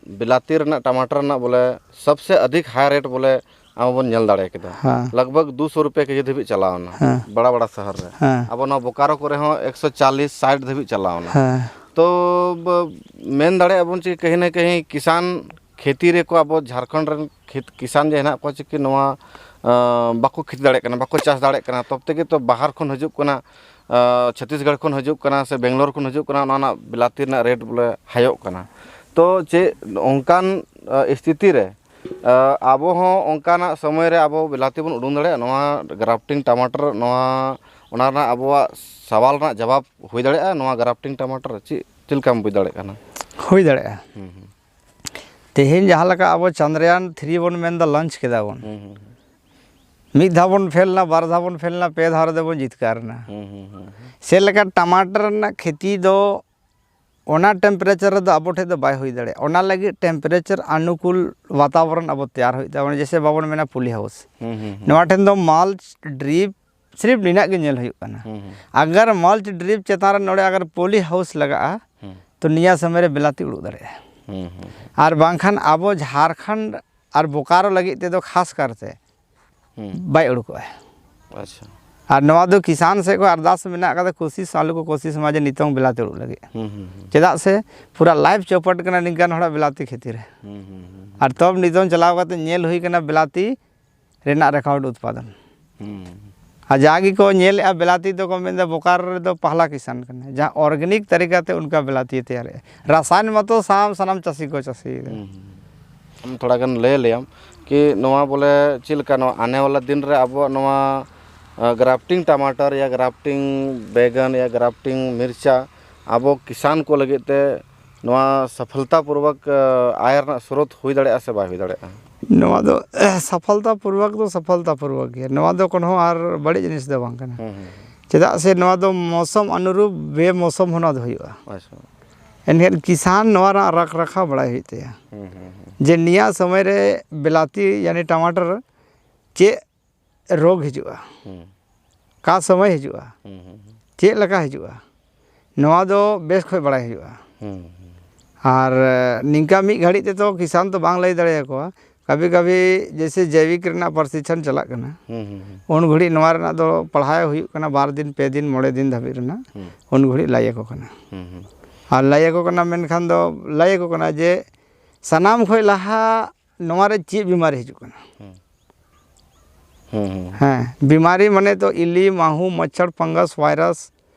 ᱵᱤᱞᱟᱛᱤ ᱨᱮᱱᱟᱜ, ᱴᱟᱢᱟᱴᱟᱨ ᱨᱮᱱᱟᱜ ᱵᱚᱞᱮ ᱥᱚᱵᱥᱮ ᱟᱫᱷᱤᱠ ᱦᱟᱭ ᱨᱮᱴ ᱵᱚᱞᱮ ᱟᱵᱚ ᱵᱚᱱ ᱧᱮᱞ ᱫᱟᱲᱮ ᱠᱮᱫᱟ᱾ ᱦᱮᱸ᱾ ᱞᱟᱜᱽ ᱵᱷᱟᱜᱽ ᱫᱩ ᱥᱚ ᱨᱩᱯᱤᱭᱟ ᱠᱮᱡᱤ ᱫᱷᱟᱹᱵᱤᱡ ᱪᱟᱞᱟᱣ ᱮᱱᱟ᱾ ᱦᱮᱸ᱾ ᱵᱟᱲᱟ ᱵᱟᱲᱟ ᱥᱟᱦᱟᱨ ᱨᱮ᱾ ᱦᱮᱸ᱾ ᱟᱵᱚ ᱱᱚᱣᱟ ᱵᱳᱠᱟᱨᱳ ᱠᱚᱨᱮ ᱦᱚᱸ ᱮᱠᱥᱚ ᱪᱟᱞᱤᱥ, ᱥᱟᱴ ᱫᱷᱟᱹᱵᱤᱡ ᱪᱟᱞᱟᱣ ᱮᱱᱟ᱾ ᱦᱮᱸ᱾ ᱛᱚ, ᱵ-, ᱢᱮᱱ ᱫᱟᱲᱮᱭᱟᱜᱼᱟ ᱵᱚᱱ ᱪᱮ ᱠᱟᱹᱦᱤ ᱱᱟ ᱠᱟᱹᱦᱤ ᱠᱤᱥᱟᱱ ᱠᱷᱮᱛᱤ ᱨᱮᱠᱚ, ᱟᱵᱚ ᱡᱷᱟᱲᱠᱷᱚᱸᱰ ᱨᱮᱱ ᱠᱷᱮᱛ-, ᱠᱤᱥᱟᱱ ᱡᱮ ᱦᱮᱱᱟᱜ ᱠᱚᱣᱟ ᱪᱮ ᱠᱤ ᱱᱚᱣᱟ, ᱟᱸ, ᱵᱟᱠᱚ ᱠᱷᱮᱛᱤ ᱫᱟᱲᱮᱭᱟᱜ ᱠᱟᱱᱟ, ᱵᱟᱠᱚ ᱪᱟᱥ ᱫᱟᱲᱮᱭᱟᱜ ᱠᱟᱱᱟ, ᱛᱚᱵ ᱛᱮᱜᱮ ᱛᱚ ᱵᱟᱦᱟᱨ ᱠᱷᱚᱱ ᱦᱤᱡᱩᱜ ᱠᱟᱱᱟ, ᱟᱸ, ᱪᱷᱚᱛᱤᱥᱜᱚᱲ ᱠᱷᱚᱱ ᱦᱤᱡᱩᱜ ᱠᱟᱱᱟ ᱥᱮ ᱵᱮᱝᱜᱟᱞᱳᱨ ᱠᱷᱚᱱ ᱦᱤᱡᱩᱜ ᱠᱟᱱᱟ, ᱚᱱᱟ ᱨᱮᱱᱟᱜ ᱵᱤᱞᱟᱛᱤ ᱨᱮᱱᱟᱜ ᱨᱮᱴ ᱵᱚᱞᱮ ᱦᱟᱭᱚᱜ ᱠᱟᱱᱟ᱾ ᱛᱚ ᱪᱮᱫ ᱚᱱᱠᱟᱱ, ᱟᱸ, ᱥᱛᱷᱤᱛᱤ ᱨᱮ, ᱟᱸ, ᱟᱵᱚ ᱦᱚᱸ ᱚᱱᱠᱟᱱᱟᱜ ᱥᱚᱢᱚᱭ ᱨᱮ ᱟᱵᱚ ᱵᱤᱞᱟᱛᱤ ᱵᱚᱱ ᱩᱰᱩᱝ ᱫᱟᱲᱮᱭᱟᱜᱼᱟ? ᱱᱚᱣᱟ ᱜᱨᱟᱯᱴᱤᱝ ᱴᱟᱢᱟᱴᱟᱨ, ᱱᱚᱣᱟ, ᱚᱱᱟ ᱨᱮᱱᱟᱜ ᱟᱵᱚᱣᱟᱜ ᱥᱟᱣᱟᱞ ᱨᱮᱱᱟᱜ ᱡᱟᱵᱟᱵ ᱦᱩᱭ ᱫᱟᱲᱮᱭᱟᱜᱼᱟ ᱱᱚᱣᱟ ᱜᱨᱟᱯᱴᱤᱝ ᱴᱟᱢᱟᱴᱟᱨ? ᱪᱮᱫ, ᱪᱮᱫ ᱞᱮᱠᱟᱢ ᱵᱩᱡᱽ ᱫᱟᱲᱮᱭᱟᱜ ᱠᱟᱱᱟ? ᱦᱩᱭ ᱫᱟᱲᱮᱭᱟᱜᱼᱟ᱾ ᱦᱩᱸ, ᱦᱩᱸ᱾ ᱛᱮᱦᱮᱧ ᱡᱟᱦᱟᱸ ᱞᱮᱠᱟ ᱟᱵᱚ ᱪᱟᱱᱫᱨᱟᱭᱟᱱ ᱛᱷᱨᱤ ᱵᱚᱱ ᱢᱮᱱᱫᱟ, ᱞᱚᱧᱪ ᱠᱮᱫᱟ ᱵᱚᱱ᱾ ᱦᱩᱸ, ᱦᱩᱸ, ᱦᱩᱸ᱾ ᱢᱤᱫ ᱫᱷᱟᱣ ᱵᱚᱱ ᱯᱷᱮᱞ ᱮᱱᱟ, ᱵᱟᱨ ᱫᱷᱟᱣ ᱵᱚᱱ ᱯᱷᱮᱞ ᱮᱱᱟ, ᱯᱮ ᱫᱷᱟᱣ ᱨᱮᱫᱚ ᱵᱚᱱ ᱡᱤᱛᱠᱟᱹᱨ ᱮᱱᱟ᱾ ᱦᱩᱸ, ᱦᱩᱸ, ᱦᱩᱸ, ᱦᱩᱸ᱾ ᱪᱮᱫ ᱞᱮᱠᱟ ᱴᱟᱢᱟᱴᱟᱨ ᱨᱮᱱᱟᱜ ᱠᱷᱮᱛᱤ ᱫᱚ ᱚᱱᱟ ᱴᱮᱢᱯᱟᱨᱮᱪᱟᱨ ᱨᱮᱫᱚ ᱟᱵᱚ ᱴᱷᱮᱡ ᱫᱚ ᱵᱟᱭ ᱦᱩᱭ ᱫᱟᱲᱮᱭᱟᱜᱼᱟ᱾ ᱚᱱᱟ ᱞᱟᱹᱜᱤᱫ ᱴᱮᱢᱯᱟᱨᱮᱪᱟᱨ ᱚᱱᱩᱠᱩᱞ ᱵᱟᱛᱟᱵᱚᱨᱚᱱ ᱟᱵᱚ ᱛᱮᱭᱟᱨ ᱦᱩᱭᱩᱜ ᱛᱟᱵᱚᱱᱟ, ᱡᱮᱭᱥᱮ ᱵᱟᱵᱚᱱ ᱢᱮᱱᱟ ᱯᱩᱞᱤ ᱦᱟᱣᱩᱥ᱾ ᱦᱩᱸ, ᱦᱩᱸ, ᱦᱩᱸ᱾ ᱱᱚᱣᱟ ᱴᱷᱮᱱ ᱫᱚ ᱢᱟᱞᱪ, ᱰᱨᱤᱯ, ᱥᱤᱨᱤᱯ ᱱᱤᱱᱟᱹᱜ ᱜᱮ ᱧᱮᱞ ᱦᱩᱭᱩᱜ ᱠᱟᱱᱟ᱾ ᱦᱩᱸ, ᱦᱩᱸ᱾ ᱟᱜᱟᱨ ᱢᱟᱞᱪ ᱰᱨᱤᱯ ᱪᱮᱛᱟᱱ ᱨᱮ ᱱᱚᱰᱮ ᱟᱜᱟᱨ ᱯᱚᱞᱤ ᱦᱟᱣᱩᱥ ᱞᱟᱜᱟᱜᱼᱟ, ᱦᱩᱸ᱾ ᱛᱚ ᱱᱤᱭᱟᱹ ᱥᱚᱢᱚᱭ ᱨᱮ ᱵᱤᱞᱟᱛᱤ ᱩᱰᱩᱠ ᱫᱟᱲᱮᱭᱟᱜᱼᱟ᱾ ᱦᱩᱸ, ᱦᱩᱸ, ᱦᱩᱸ᱾ ᱟᱨ ᱵᱟᱝᱠᱷᱟᱱ ᱟᱵᱚ ᱡᱷᱟᱲᱠᱷᱚᱸᱰ ᱟᱨ ᱵᱳᱠᱟᱨᱳ ᱞᱟᱹᱜᱤᱫ ᱛᱮᱫᱚ ᱠᱷᱟᱥ ᱠᱟᱨᱛᱮ ᱦᱩᱸ᱾ ᱵᱟᱭ ᱩᱰᱩᱠᱚᱜᱼᱟ᱾ ᱟᱪᱪᱷᱟ᱾ ᱟᱨ ᱱᱚᱣᱟ ᱫᱚ ᱠᱤᱥᱟᱱ ᱥᱮᱫ ᱠᱷᱚᱱ ᱟᱨᱫᱟᱥ ᱢᱮᱱᱟᱜ ᱠᱟᱫᱟ, ᱠᱳᱥᱤᱥ ᱟᱞᱚ ᱠᱚ ᱠᱳᱥᱤᱥ ᱢᱟ ᱡᱮ ᱱᱤᱛᱚᱝ ᱵᱤᱞᱟᱛᱤ ᱩᱰᱩᱠ ᱞᱟᱹᱜᱤᱫ᱾ ᱦᱩᱸ, ᱦᱩᱸ, ᱦᱩᱸ᱾ ᱪᱮᱫᱟᱜ ᱥᱮ ᱯᱩᱨᱟ ᱞᱟᱭᱤᱯᱷ ᱪᱚᱯᱚᱴ ᱠᱟᱱᱟ ᱱᱤᱝᱠᱟᱱ ᱦᱚᱲᱟᱜ ᱵᱤᱞᱟᱛᱤ ᱠᱷᱮᱛᱤ ᱨᱮ᱾ ᱦᱩᱸ, ᱦᱩᱸ, ᱦᱩᱸ, ᱦᱩᱸ᱾ ᱟᱨ ᱛᱚᱵ ᱱᱤᱛᱚᱝ ᱪᱟᱞᱟᱣ ᱠᱟᱛᱮ ᱧᱮᱞ ᱦᱩᱭ ᱠᱟᱱᱟ ᱵᱤᱞᱟᱛᱤ ᱨᱮᱱᱟᱜ ᱨᱮᱠᱚᱨᱰ ᱩᱛᱯᱟᱫᱚᱱ᱾ ᱦᱩᱸ᱾ ᱟᱨ ᱡᱟ ᱜᱮᱠᱚ ᱧᱮᱞᱮᱫᱼᱟ, ᱵᱤᱞᱟᱛᱤ ᱫᱚᱠᱚ ᱢᱮᱱᱫᱟ ᱵᱳᱠᱟᱨᱳ ᱨᱮᱫᱚ ᱯᱟᱦᱞᱟ ᱠᱤᱥᱟᱱ ᱠᱟᱱᱟ, ᱡᱟᱦᱟᱸ ᱚᱨᱜᱟᱱᱤᱠ ᱛᱟᱹᱨᱤᱠᱟ ᱛᱮ ᱚᱱᱠᱟ ᱵᱤᱞᱟᱛᱤ ᱛᱮᱭᱟᱨᱮᱜᱼᱟ᱾ ᱨᱟᱥᱟᱭᱚᱱ ᱢᱟᱛᱚ ᱥᱟᱱᱟᱢ, ᱥᱟᱱᱟᱢ ᱪᱟᱹᱥᱤ ᱠᱚ ᱪᱟᱹᱥᱤᱭᱮᱫᱟ᱾ ᱦᱩᱸ, ᱦᱩᱸ᱾ ᱟᱢ ᱛᱷᱚᱲᱟ ᱜᱟᱱ ᱞᱟᱹᱭ ᱟᱞᱮᱭᱟᱢ ᱠᱤ ᱱᱚᱣᱟ ᱵᱚᱞᱮ ᱪᱮᱫ ᱞᱮᱠᱟ ᱱᱚᱣᱟ ᱟᱱᱮ ᱣᱟᱞᱟ ᱫᱤᱱ ᱨᱮ ᱟᱵᱚᱣᱟᱜ ᱱᱚᱣᱟ, ᱟ, grafting ᱴᱟᱢᱟᱴᱟᱨ ᱭᱟ grafting ᱵᱮᱜᱟᱱ ᱭᱟ grafting ᱢᱤᱨᱪᱟ ᱟᱵᱚ ᱠᱤᱥᱟᱱ ᱠᱚ ᱞᱟᱹᱜᱤᱫ ᱛᱮ ᱱᱚᱣᱟ ᱥᱟᱯᱷᱚᱞᱛᱟ ᱯᱩᱨᱵᱚᱠ, ᱟ, ᱟᱭ ᱨᱮᱱᱟᱜ ᱥᱨᱳᱛ ᱦᱩᱭ ᱫᱟᱲᱮᱭᱟᱜᱼᱟ ᱥᱮ ᱵᱟᱭ ᱦᱩᱭ ᱫᱟᱲᱮᱭᱟᱜᱼᱟ? ᱱᱚᱣᱟ ᱫᱚ ᱥᱟᱯᱷᱚᱞᱛᱟ ᱯᱩᱨᱵᱚᱠ ᱫᱚ ᱥᱟᱯᱷᱚᱞᱛᱟ ᱯᱩᱨᱵᱚᱠ ᱜᱮᱭᱟ᱾ ᱱᱚᱣᱟ ᱫᱚ ᱠᱳᱱᱳ ᱟᱨ ᱵᱟᱹᱲᱤᱡ ᱡᱤᱱᱤᱥ ᱫᱚ ᱵᱟᱝ ᱠᱟᱱᱟ᱾ ᱦᱩᱸ, ᱦᱩᱸ, ᱦᱩᱸ᱾ ᱪᱮᱫᱟᱜ ᱥᱮ ᱱᱚᱣᱟ ᱫᱚ ᱢᱚᱣᱥᱚᱢ ᱚᱱᱩᱨᱩᱯ ᱵᱮᱢᱚᱣᱥᱚᱢ ᱦᱚᱸ ᱱᱚᱣᱟ ᱫᱚ ᱦᱩᱭᱩᱜᱼᱟ᱾ ᱟᱪᱪᱷᱟ᱾ ᱮᱱᱠᱷᱟᱱ ᱠᱤᱥᱟᱱ ᱱᱚᱣᱟ ᱨᱮᱱᱟᱜ ᱨᱟᱠ ᱨᱟᱠᱷᱟ ᱵᱟᱲᱟᱭ ᱦᱩᱭᱩᱜ ᱛᱟᱭᱟ᱾ ᱦᱩᱸ, ᱦᱩᱸ, ᱦᱩᱸ᱾ ᱡᱮ ᱱᱤᱭᱟᱹ ᱥᱚᱢᱚᱭ ᱨᱮ ᱵᱤᱞᱟᱛᱤ ᱭᱟᱱᱤ ᱴᱟᱢᱟᱴᱟᱨ ᱪᱮᱫ ᱨᱳᱜᱽ ᱦᱤᱡᱩᱜᱼᱟ, ᱦᱩᱸ᱾ ᱚᱠᱟ ᱥᱚᱢᱚᱭ ᱦᱤᱡᱩᱜᱼᱟ, ᱦᱩᱸ, ᱦᱩᱸ, ᱦᱩᱸ᱾ ᱪᱮᱫ ᱞᱮᱠᱟ ᱦᱤᱡᱩᱜᱼᱟ, ᱱᱚᱣᱟ ᱫᱚ ᱵᱮᱥ ᱠᱷᱚᱡ ᱵᱟᱲᱟᱭ ᱦᱩᱭᱩᱜᱼᱟ᱾ ᱦᱩᱸ, ᱦᱩᱸ᱾ ᱟᱨ, ᱮ, ᱱᱤᱝᱠᱟ ᱢᱤᱫ ᱜᱷᱟᱹᱲᱤᱡ ᱛᱮᱫᱚ ᱠᱤᱥᱟᱱ ᱫᱚ ᱵᱟᱝ ᱞᱟᱹᱭ ᱫᱟᱲᱮᱭᱟᱠᱚᱣᱟ᱾ ᱠᱟᱵᱷᱤ ᱠᱟᱵᱷᱤ ᱡᱮᱭᱥᱮ ᱡᱳᱭᱵᱤᱠ ᱨᱮᱱᱟᱜ ᱯᱨᱚᱥᱤᱠᱠᱷᱚᱱ ᱪᱟᱞᱟᱜ ᱠᱟᱱᱟ, ᱦᱩᱸ, ᱦᱩᱸ, ᱦᱩᱸ᱾ ᱩᱱ ᱜᱷᱟᱹᱲᱤᱡ ᱱᱚᱣᱟ ᱨᱮᱱᱟᱜ ᱫᱚ ᱯᱟᱲᱦᱟᱣ ᱦᱩᱭᱩᱜ ᱠᱟᱱᱟ, ᱵᱟᱨ ᱫᱤᱱ, ᱯᱮ ᱫᱤᱱ, ᱢᱚᱬᱮ ᱫᱤᱱ ᱫᱷᱟᱹᱵᱤᱡ ᱨᱮᱱᱟᱜ᱾ ᱦᱩᱸ᱾ ᱩᱱ ᱜᱷᱟᱹᱲᱤᱡ ᱞᱟᱹᱭ ᱟᱠᱚ ᱠᱟᱱᱟ᱾ ᱦᱩᱸ, ᱦᱩᱸ᱾ ᱟᱨ ᱞᱟᱹᱭ ᱟᱠᱚ ᱠᱟᱱᱟ, ᱢᱮᱱᱠᱷᱟᱱ ᱫᱚ ᱞᱟᱹᱭ ᱟᱠᱚ ᱠᱟᱱᱟ ᱡᱮ ᱥᱟᱱᱟᱢ ᱠᱷᱚᱡ ᱞᱟᱦᱟ ᱱᱚᱣᱟ ᱨᱮ ᱪᱮᱫ ᱵᱤᱢᱟᱨᱤ ᱦᱤᱡᱩᱜ ᱠᱟᱱᱟ? ᱦᱩᱸ᱾ ᱦᱩᱸ, ᱦᱩᱸ᱾ ᱦᱮᱸ, ᱵᱤᱢᱟᱨᱤ ᱢᱟᱱᱮ ᱛᱚ ᱤᱞᱤ, ᱢᱟᱦᱩ, ᱢᱚᱪᱷᱚᱨ, ᱯᱷᱟᱝᱜᱟᱥ, ᱵᱷᱟᱭᱨᱟᱥ,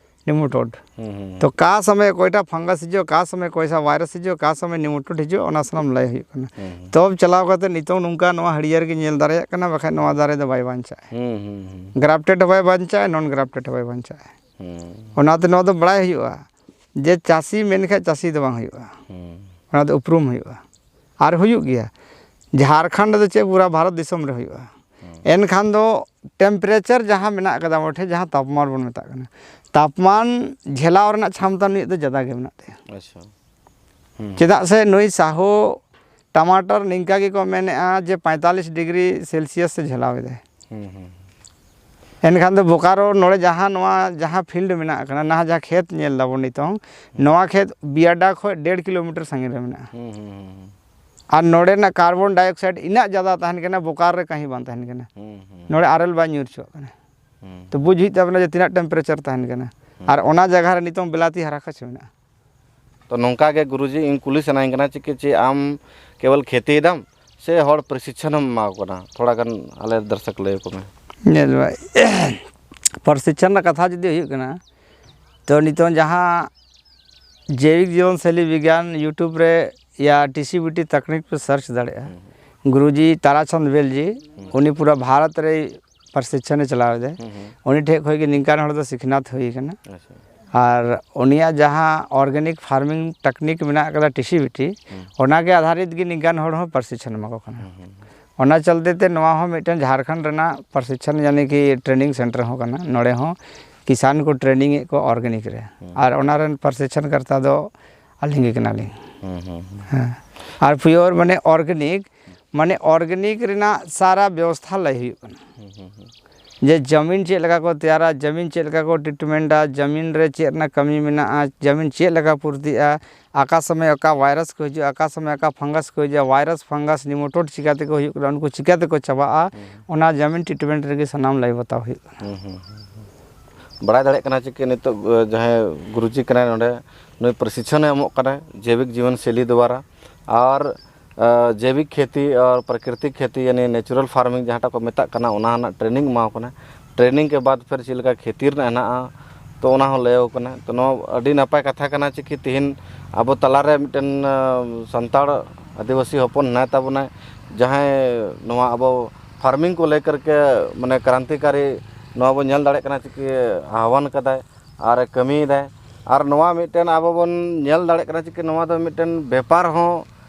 ᱱᱤᱢᱳᱴᱳᱰ᱾ ᱦᱩᱸ, ᱦᱩᱸ, ᱦᱩᱸ᱾ ᱛᱚ ᱚᱠᱟ ᱥᱚᱢᱚᱭ ᱚᱠᱚᱭᱴᱟᱜ ᱯᱷᱟᱝᱜᱟᱥ ᱦᱤᱡᱩᱜᱼᱟ, ᱚᱠᱟ ᱥᱚᱢᱚᱭ ᱚᱠᱚᱭᱴᱟᱜ ᱵᱷᱟᱭᱨᱟᱥ ᱦᱤᱡᱩᱜᱼᱟ, ᱚᱠᱟ ᱥᱚᱢᱚᱭ ᱱᱤᱢᱳᱴᱳᱰ ᱦᱤᱡᱩᱜᱼᱟ, ᱚᱱᱟ ᱥᱟᱱᱟᱢ ᱞᱟᱹᱭ ᱦᱩᱭᱩᱜ ᱠᱟᱱᱟ᱾ ᱦᱩᱸ, ᱦᱩᱸ᱾ ᱛᱚᱵ ᱪᱟᱞᱟᱣ ᱠᱟᱛᱮ ᱱᱤᱛᱚᱝ ᱱᱚᱝᱠᱟ ᱱᱚᱣᱟ ᱦᱟᱹᱨᱭᱟᱹᱲ ᱜᱮ ᱧᱮᱞ ᱫᱟᱲᱮᱭᱟᱜ ᱠᱟᱱᱟ, ᱵᱟᱠᱷᱟᱡ ᱱᱚᱣᱟ ᱫᱟᱨᱮ ᱫᱚ ᱵᱟᱭ ᱵᱟᱧᱪᱟᱜᱼᱟ᱾ ᱦᱩᱸ, ᱦᱩᱸ, ᱦᱩᱸ᱾ ᱜᱨᱟᱯᱴᱮᱰ ᱦᱚᱸ ᱵᱟᱭ ᱵᱟᱧᱪᱟᱜᱼᱟ, ᱱᱚᱱ ᱜᱨᱟᱯᱴᱮᱰ ᱦᱚᱸ ᱵᱟᱭ ᱵᱟᱧᱪᱟᱜᱼᱟ᱾ ᱦᱩᱸ᱾ ᱚᱱᱟᱛᱮ ᱱᱚᱣᱟ ᱫᱚ ᱵᱟᱲᱟᱭ ᱦᱩᱭᱩᱜᱼᱟ ᱡᱮ ᱪᱟᱹᱥᱤ ᱢᱮᱱᱠᱷᱟᱡ ᱪᱟᱹᱥᱤ ᱫᱚ ᱵᱟᱝ ᱦᱩᱭᱩᱜᱼᱟ᱾ ᱦᱩᱸ᱾ ᱚᱱᱟ ᱫᱚ ᱩᱯᱨᱩᱢ ᱦᱩᱭᱩᱜᱼᱟ᱾ ᱟᱨ ᱦᱩᱭᱩᱜ ᱜᱮᱭᱟ᱾ ᱡᱷᱟᱲᱠᱷᱚᱸᱰ ᱨᱮᱫᱚ ᱪᱮᱫ, ᱯᱩᱨᱟ ᱵᱷᱟᱨᱚᱛ ᱫᱤᱥᱚᱢ ᱨᱮ ᱦᱩᱭᱩᱜᱼᱟ᱾ ᱦᱩᱸ᱾ ᱮᱱᱠᱷᱟᱱ ᱫᱚ temperature ᱡᱟᱦᱟᱸ ᱢᱮᱱᱟᱜ ᱟᱠᱟᱫᱟ ᱟᱵᱚ ᱴᱷᱮᱱ, ᱡᱟᱦᱟᱸ ᱛᱟᱯᱢᱟᱱ ᱵᱚᱱ ᱢᱮᱛᱟᱜ ᱠᱟᱱᱟ, ᱛᱟᱯᱢᱟᱱ ᱡᱷᱮᱞᱟᱣ ᱨᱮᱱᱟᱜ ᱪᱷᱟᱢᱛᱟ ᱱᱩᱭᱟᱜ ᱫᱚ ᱡᱟᱫᱟ ᱜᱮ ᱢᱮᱱᱟᱜ ᱛᱟᱭᱟ᱾ ᱟᱪᱪᱷᱟ᱾ ᱦᱩᱸ᱾ ᱪᱮᱫᱟᱜ ᱥᱮ ᱱᱩᱭ ᱥᱟᱦᱩ ᱴᱟᱢᱟᱴᱟᱨ ᱱᱤᱝᱠᱟ ᱜᱮᱠᱚ ᱢᱮᱱᱮᱫᱼᱟ ᱡᱮ ᱯᱚᱸᱭᱛᱟᱞᱞᱤᱥ ᱰᱤᱜᱽᱨᱤ ᱥᱮᱞᱥᱤᱭᱟᱥ ᱮ ᱡᱷᱮᱞᱟᱣ ᱮᱫᱟᱭ᱾ ᱦᱩᱸ, ᱦᱩᱸ᱾ ᱮᱱᱠᱷᱟᱱ ᱫᱚ ᱵᱳᱠᱟᱨᱳ ᱱᱚᱰᱮ ᱡᱟᱦᱟᱸ, ᱱᱚᱣᱟ ᱡᱟᱦᱟᱸ field ᱢᱮᱱᱟᱜ ᱠᱟᱱᱟ, ᱱᱟᱦᱟᱜ ᱡᱟᱦᱟᱸ ᱠᱷᱮᱛ ᱧᱮᱞ ᱫᱟᱵᱚᱱ ᱱᱤᱛᱚᱝ, ᱦᱩᱸ᱾ ᱱᱚᱣᱟ ᱠᱷᱮᱛ ᱵᱤᱭᱟᱰᱟ ᱠᱷᱚᱡ ᱰᱮᱲ ᱠᱤᱞᱳᱢᱤᱴᱟᱨ ᱥᱟᱺᱜᱤᱧ ᱨᱮ ᱢᱮᱱᱟᱜᱼᱟ᱾ ᱦᱩᱸ, ᱦᱩᱸ, ᱦᱩᱸ, ᱦᱩᱸ᱾ ᱟᱨ ᱱᱚᱰᱮᱱᱟᱜ carbon dioxide ᱤᱱᱟᱹᱜ ᱡᱟᱫᱟ ᱛᱟᱦᱮᱱ ᱠᱟᱱᱟ, ᱵᱳᱠᱟᱨᱳ ᱨᱮ ᱠᱟᱹᱦᱤ ᱵᱟᱝ ᱛᱟᱦᱮᱱ ᱠᱟᱱᱟ᱾ ᱦᱩᱸ, ᱦᱩᱸ᱾ ᱱᱚᱰᱮ ᱟᱨᱮᱞ ᱵᱟᱭ ᱧᱩᱨ ᱦᱚᱪᱚᱣᱟᱜ ᱠᱟᱱᱟ᱾ ᱦᱩᱸ᱾ ᱛᱚ ᱵᱩᱡᱽ ᱦᱩᱭᱩᱜ ᱛᱟᱵᱚᱱᱟ ᱡᱮ ᱛᱤᱱᱟᱹᱜ temperature ᱛᱟᱦᱮᱱ ᱠᱟᱱᱟ᱾ ᱦᱩᱸ᱾ ᱟᱨ ᱚᱱᱟ ᱡᱟᱭᱜᱟ ᱨᱮ ᱱᱤᱛᱚᱝ ᱵᱤᱞᱟᱛᱤ ᱦᱟᱨᱟ ᱠᱷᱚᱡ ᱢᱮᱱᱟᱜᱼᱟ᱾ ᱛᱚ ᱱᱚᱝᱠᱟ ᱜᱮ ᱜᱩᱨᱩᱡᱤ, ᱤᱧ ᱠᱩᱞᱤ ᱥᱟᱱᱟᱧ ᱠᱟᱱᱟ ᱪᱮᱫ ᱠᱤ, ᱪᱮᱫ ᱟᱢ ᱠᱮᱵᱚᱞ ᱠᱷᱮᱛᱤᱭ ᱫᱟᱢ ᱥᱮ ᱦᱚᱲ ᱯᱨᱚᱥᱤᱠᱠᱷᱚᱱ ᱮᱢ ᱮᱢᱟ ᱠᱚ ᱠᱟᱱᱟ? ᱛᱷᱚᱲᱟ ᱜᱟᱱ ᱟᱞᱮ ᱫᱚᱨᱥᱚᱠ ᱞᱟᱹᱭ ᱟᱠᱚ ᱢᱮ᱾ ᱧᱮᱞ ᱢᱮ, ᱯᱨᱚᱥᱤᱠᱠᱷᱚᱱ ᱨᱮᱱᱟᱜ ᱠᱟᱛᱷᱟ ᱡᱩᱫᱤ ᱦᱩᱭᱩᱜ ᱠᱟᱱᱟ, ᱛᱚ ᱱᱤᱛᱚᱝ ᱡᱟᱦᱟᱸ ᱡᱳᱭᱵᱤᱠ ᱡᱤᱵᱚᱱ ᱥᱳᱭᱞᱤ ᱵᱤᱜᱽᱜᱟᱱ YouTube ᱨᱮ ᱭᱟ ᱴᱤ ᱥᱤ ᱵᱤ ᱴᱤ ᱛᱟᱠᱱᱤᱠ ᱯᱮ ᱥᱟᱨᱪ ᱫᱟᱲᱮᱭᱟᱜᱼᱟ᱾ ᱜᱩᱨᱩᱡᱤ ᱛᱟᱨᱟᱪᱟᱸᱫᱽ ᱵᱮᱞ ᱡᱤ, ᱩᱱᱤ ᱯᱩᱨᱟᱹ ᱵᱷᱟᱨᱚᱛ ᱨᱮ ᱯᱨᱚᱥᱤᱠᱷᱚᱱᱮ ᱪᱟᱞᱟᱣ ᱮᱫᱟᱭ᱾ ᱩᱱᱤ ᱴᱷᱮᱱ ᱠᱷᱚᱱ ᱜᱮ ᱱᱤᱝᱠᱟᱱ ᱦᱚᱲ ᱫᱚ ᱥᱤᱠᱷᱱᱟᱹᱛ ᱦᱩᱭ ᱟᱠᱟᱱᱟ᱾ ᱟᱪᱪᱷᱟ᱾ ᱟᱨ ᱩᱱᱤᱭᱟᱜ ᱡᱟᱦᱟᱸ ᱚᱨᱜᱟᱱᱤᱠ ᱯᱷᱟᱨᱢᱤᱝ ᱴᱮᱠᱱᱤᱠ ᱢᱮᱱᱟᱜ ᱟᱠᱟᱫᱟ ᱴᱤ ᱥᱤ ᱵᱤ ᱴᱤ, ᱚᱱᱟ ᱜᱮ ᱟᱫᱷᱟᱨᱤᱛ ᱜᱮ ᱱᱤᱝᱠᱟᱱ ᱦᱚᱲ ᱦᱚᱸ ᱯᱨᱚᱥᱤᱠᱷᱚᱱ ᱮᱢᱟ ᱠᱚ ᱠᱟᱱᱟ᱾ ᱚᱱᱟ ᱪᱚᱞᱛᱮ ᱛᱮ ᱱᱚᱣᱟ ᱦᱚᱸ ᱢᱤᱫᱴᱮᱱ ᱡᱷᱟᱲᱠᱷᱚᱸᱰ ᱨᱮᱱᱟᱜ ᱯᱨᱚᱥᱤᱠᱷᱚᱱ ᱭᱟᱱᱤ ᱠᱤ ᱴᱨᱮᱱᱤᱝ ᱥᱮᱱᱴᱟᱨ ᱦᱚᱸ ᱠᱟᱱᱟ᱾ ᱱᱚᱰᱮ ᱦᱚᱸ ᱠᱤᱥᱟᱱ ᱠᱚ ᱴᱨᱮᱱᱤᱝ ᱮᱫ ᱠᱚᱣᱟ ᱚᱨᱜᱟᱱᱤᱠ ᱨᱮ᱾ ᱟᱨ ᱚᱱᱟ ᱨᱮᱱ ᱯᱨᱚᱥᱤᱠᱷᱚᱱ ᱠᱟᱨᱛᱟ ᱫᱚ ᱟᱹᱞᱤᱧ ᱜᱮ ᱠᱟᱱᱟᱞᱤᱧ᱾ ᱦᱩᱸ, ᱦᱩᱸ, ᱦᱩᱸ᱾ ᱦᱮᱸ᱾ ᱟᱨ ᱯᱤᱭᱳᱨ ᱢᱟᱱᱮ ᱚᱨᱜᱟᱱᱤᱠ, ᱢᱟᱱᱮ ᱚᱨᱜᱟᱱᱤᱠ ᱨᱮᱱᱟᱜ ᱥᱟᱨᱟ ᱵᱮᱵᱚᱥᱛᱷᱟ ᱞᱟᱹᱭ ᱦᱩᱭᱩᱜ ᱠᱟᱱᱟ᱾ ᱦᱩᱸ, ᱦᱩᱸ, ᱦᱩᱸ᱾ ᱡᱮ ᱡᱟᱢᱤᱱ ᱪᱮᱫ ᱞᱮᱠᱟ ᱠᱚ ᱛᱮᱭᱟᱨᱟ, ᱡᱟᱢᱤᱱ ᱪᱮᱫ ᱞᱮᱠᱟ ᱠᱚ ᱴᱨᱤᱴᱢᱮᱱᱴᱟ, ᱡᱟᱢᱤᱱ ᱨᱮ ᱪᱮᱫ ᱨᱮᱱᱟᱜ ᱠᱟᱹᱢᱤ ᱢᱮᱱᱟᱜᱼᱟ, ᱡᱟᱢᱤᱱ ᱪᱮᱫ ᱞᱮᱠᱟ ᱯᱩᱨᱛᱤᱜᱼᱟ, ᱚᱠᱟ ᱥᱚᱢᱚᱭ ᱚᱠᱟ ᱵᱷᱟᱭᱨᱟᱥ ᱠᱚ ᱦᱤᱡᱩᱜᱼᱟ, ᱚᱠᱟ ᱥᱚᱢᱚᱭ ᱚᱠᱟ ᱯᱷᱟᱝᱜᱟᱥ ᱠᱚ ᱦᱤᱡᱩᱜᱼᱟ, ᱵᱷᱟᱭᱨᱟᱥ ᱯᱷᱟᱝᱜᱟᱥ ᱱᱤᱢᱳᱴᱳᱰ ᱪᱤᱠᱟᱹ ᱛᱮᱠᱚ ᱦᱩᱭᱩᱜ ᱠᱟᱱᱟ, ᱩᱱᱠᱩ ᱪᱤᱠᱟᱹ ᱛᱮᱠᱚ ᱪᱟᱵᱟᱜᱼᱟ, ᱦᱩᱸ᱾ ᱚᱱᱟ ᱡᱟᱢᱤᱱ ᱴᱨᱤᱴᱢᱮᱱᱴ ᱨᱮᱜᱮ ᱥᱟᱱᱟᱢ ᱞᱟᱹᱭ ᱵᱟᱛᱟᱣ ᱦᱩᱭᱩᱜ ᱠᱟᱱᱟ᱾ ᱦᱩᱸ, ᱦᱩᱸ, ᱦᱩᱸ, ᱦᱩᱸ᱾ ᱵᱟᱲᱟᱭ ᱫᱟᱲᱮᱭᱟᱜ ᱠᱟᱱᱟ ᱪᱮ ᱠᱤ ᱱᱤᱛᱚᱜ, ᱮ, ᱡᱟᱦᱟᱸᱭ ᱜᱩᱨᱩᱡᱤ ᱠᱟᱱᱟᱭ ᱱᱚᱰᱮ, ᱱᱩᱭ ᱯᱨᱚᱥᱤᱠᱷᱚᱱᱮ ᱮᱢᱚᱜ ᱠᱟᱱᱟᱭ ᱡᱳᱭᱵᱤᱠ ᱡᱤᱵᱚᱱ ᱥᱮᱞᱤ ᱫᱣᱟᱨᱟ, ᱟᱨ ᱟᱨ ᱡᱮᱵᱤᱠ ᱠᱷᱮᱛᱤ ᱟᱨ ᱯᱨᱟᱠᱨᱤᱛᱤᱠ ᱠᱷᱮᱛᱤ ᱭᱟᱱᱤ ᱱᱮᱪᱩᱨᱟᱞ ᱯᱷᱟᱨᱢᱤᱝ ᱡᱟᱦᱟᱸᱴᱟᱜ ᱠᱚ ᱢᱮᱛᱟᱜ ᱠᱟᱱᱟ, ᱚᱱᱟ ᱨᱮᱱᱟᱜ ᱴᱨᱮᱱᱤᱝ ᱮᱢᱟ ᱠᱚ ᱠᱟᱱᱟ᱾ ᱴᱨᱮᱱᱤᱝ ᱠᱮ ᱵᱟᱫᱽ ᱯᱷᱤᱨ ᱪᱮᱫ ᱞᱮᱠᱟ ᱠᱷᱮᱛᱤ ᱨᱮᱱᱟᱜ ᱦᱮᱱᱟᱜᱼᱟ, ᱛᱚ ᱚᱱᱟ ᱦᱚᱸ ᱞᱟᱹᱭ ᱟᱠᱚ ᱠᱟᱱᱟ᱾ ᱛᱚ ᱱᱚᱣᱟ ᱟᱹᱰᱤ ᱱᱟᱯᱟᱭ ᱠᱟᱛᱷᱟ ᱠᱟᱱᱟ ᱪᱮ ᱠᱤ ᱛᱤᱦᱤᱧ ᱟᱵᱚ ᱛᱟᱞᱟᱨᱮ ᱢᱤᱫᱴᱮᱱ, ᱟᱸ, ᱥᱟᱱᱛᱟᱲ ᱟᱹᱫᱤᱵᱟᱹᱥᱤ ᱦᱚᱯᱚᱱ ᱦᱮᱱᱟᱭ ᱛᱟᱵᱚᱱᱟᱭ, ᱡᱟᱦᱟᱸᱭ ᱱᱚᱣᱟ ᱟᱵᱚ ᱯᱷᱟᱨᱢᱤᱝ ᱠᱚ ᱞᱮᱠᱟᱨ ᱠᱮ ᱢᱟᱱᱮ ᱠᱨᱟᱱᱛᱤᱠᱟᱨᱤ ᱱᱚᱣᱟ ᱵᱚᱱ ᱧᱮᱞ ᱫᱟᱲᱮᱭᱟᱜ ᱠᱟᱱᱟ ᱪᱮ ᱠᱤ ᱟᱦᱣᱟᱱ ᱠᱟᱫᱟᱭ᱾ ᱟᱨ ᱮ ᱠᱟᱹᱢᱤᱭᱮᱫᱟᱭ᱾ ᱟᱨ ᱱᱚᱣᱟ ᱢᱤᱫᱴᱮᱱ ᱟᱵᱚ ᱵᱚᱱ ᱧᱮᱞ ᱫᱟᱲᱮᱭᱟᱜ ᱠᱟᱱᱟ ᱪᱤᱠᱟᱹ ᱱᱚᱣᱟ ᱫᱚ ᱢᱤᱫᱴᱮᱱ ᱵᱮᱯᱟᱨ ᱦᱚᱸ,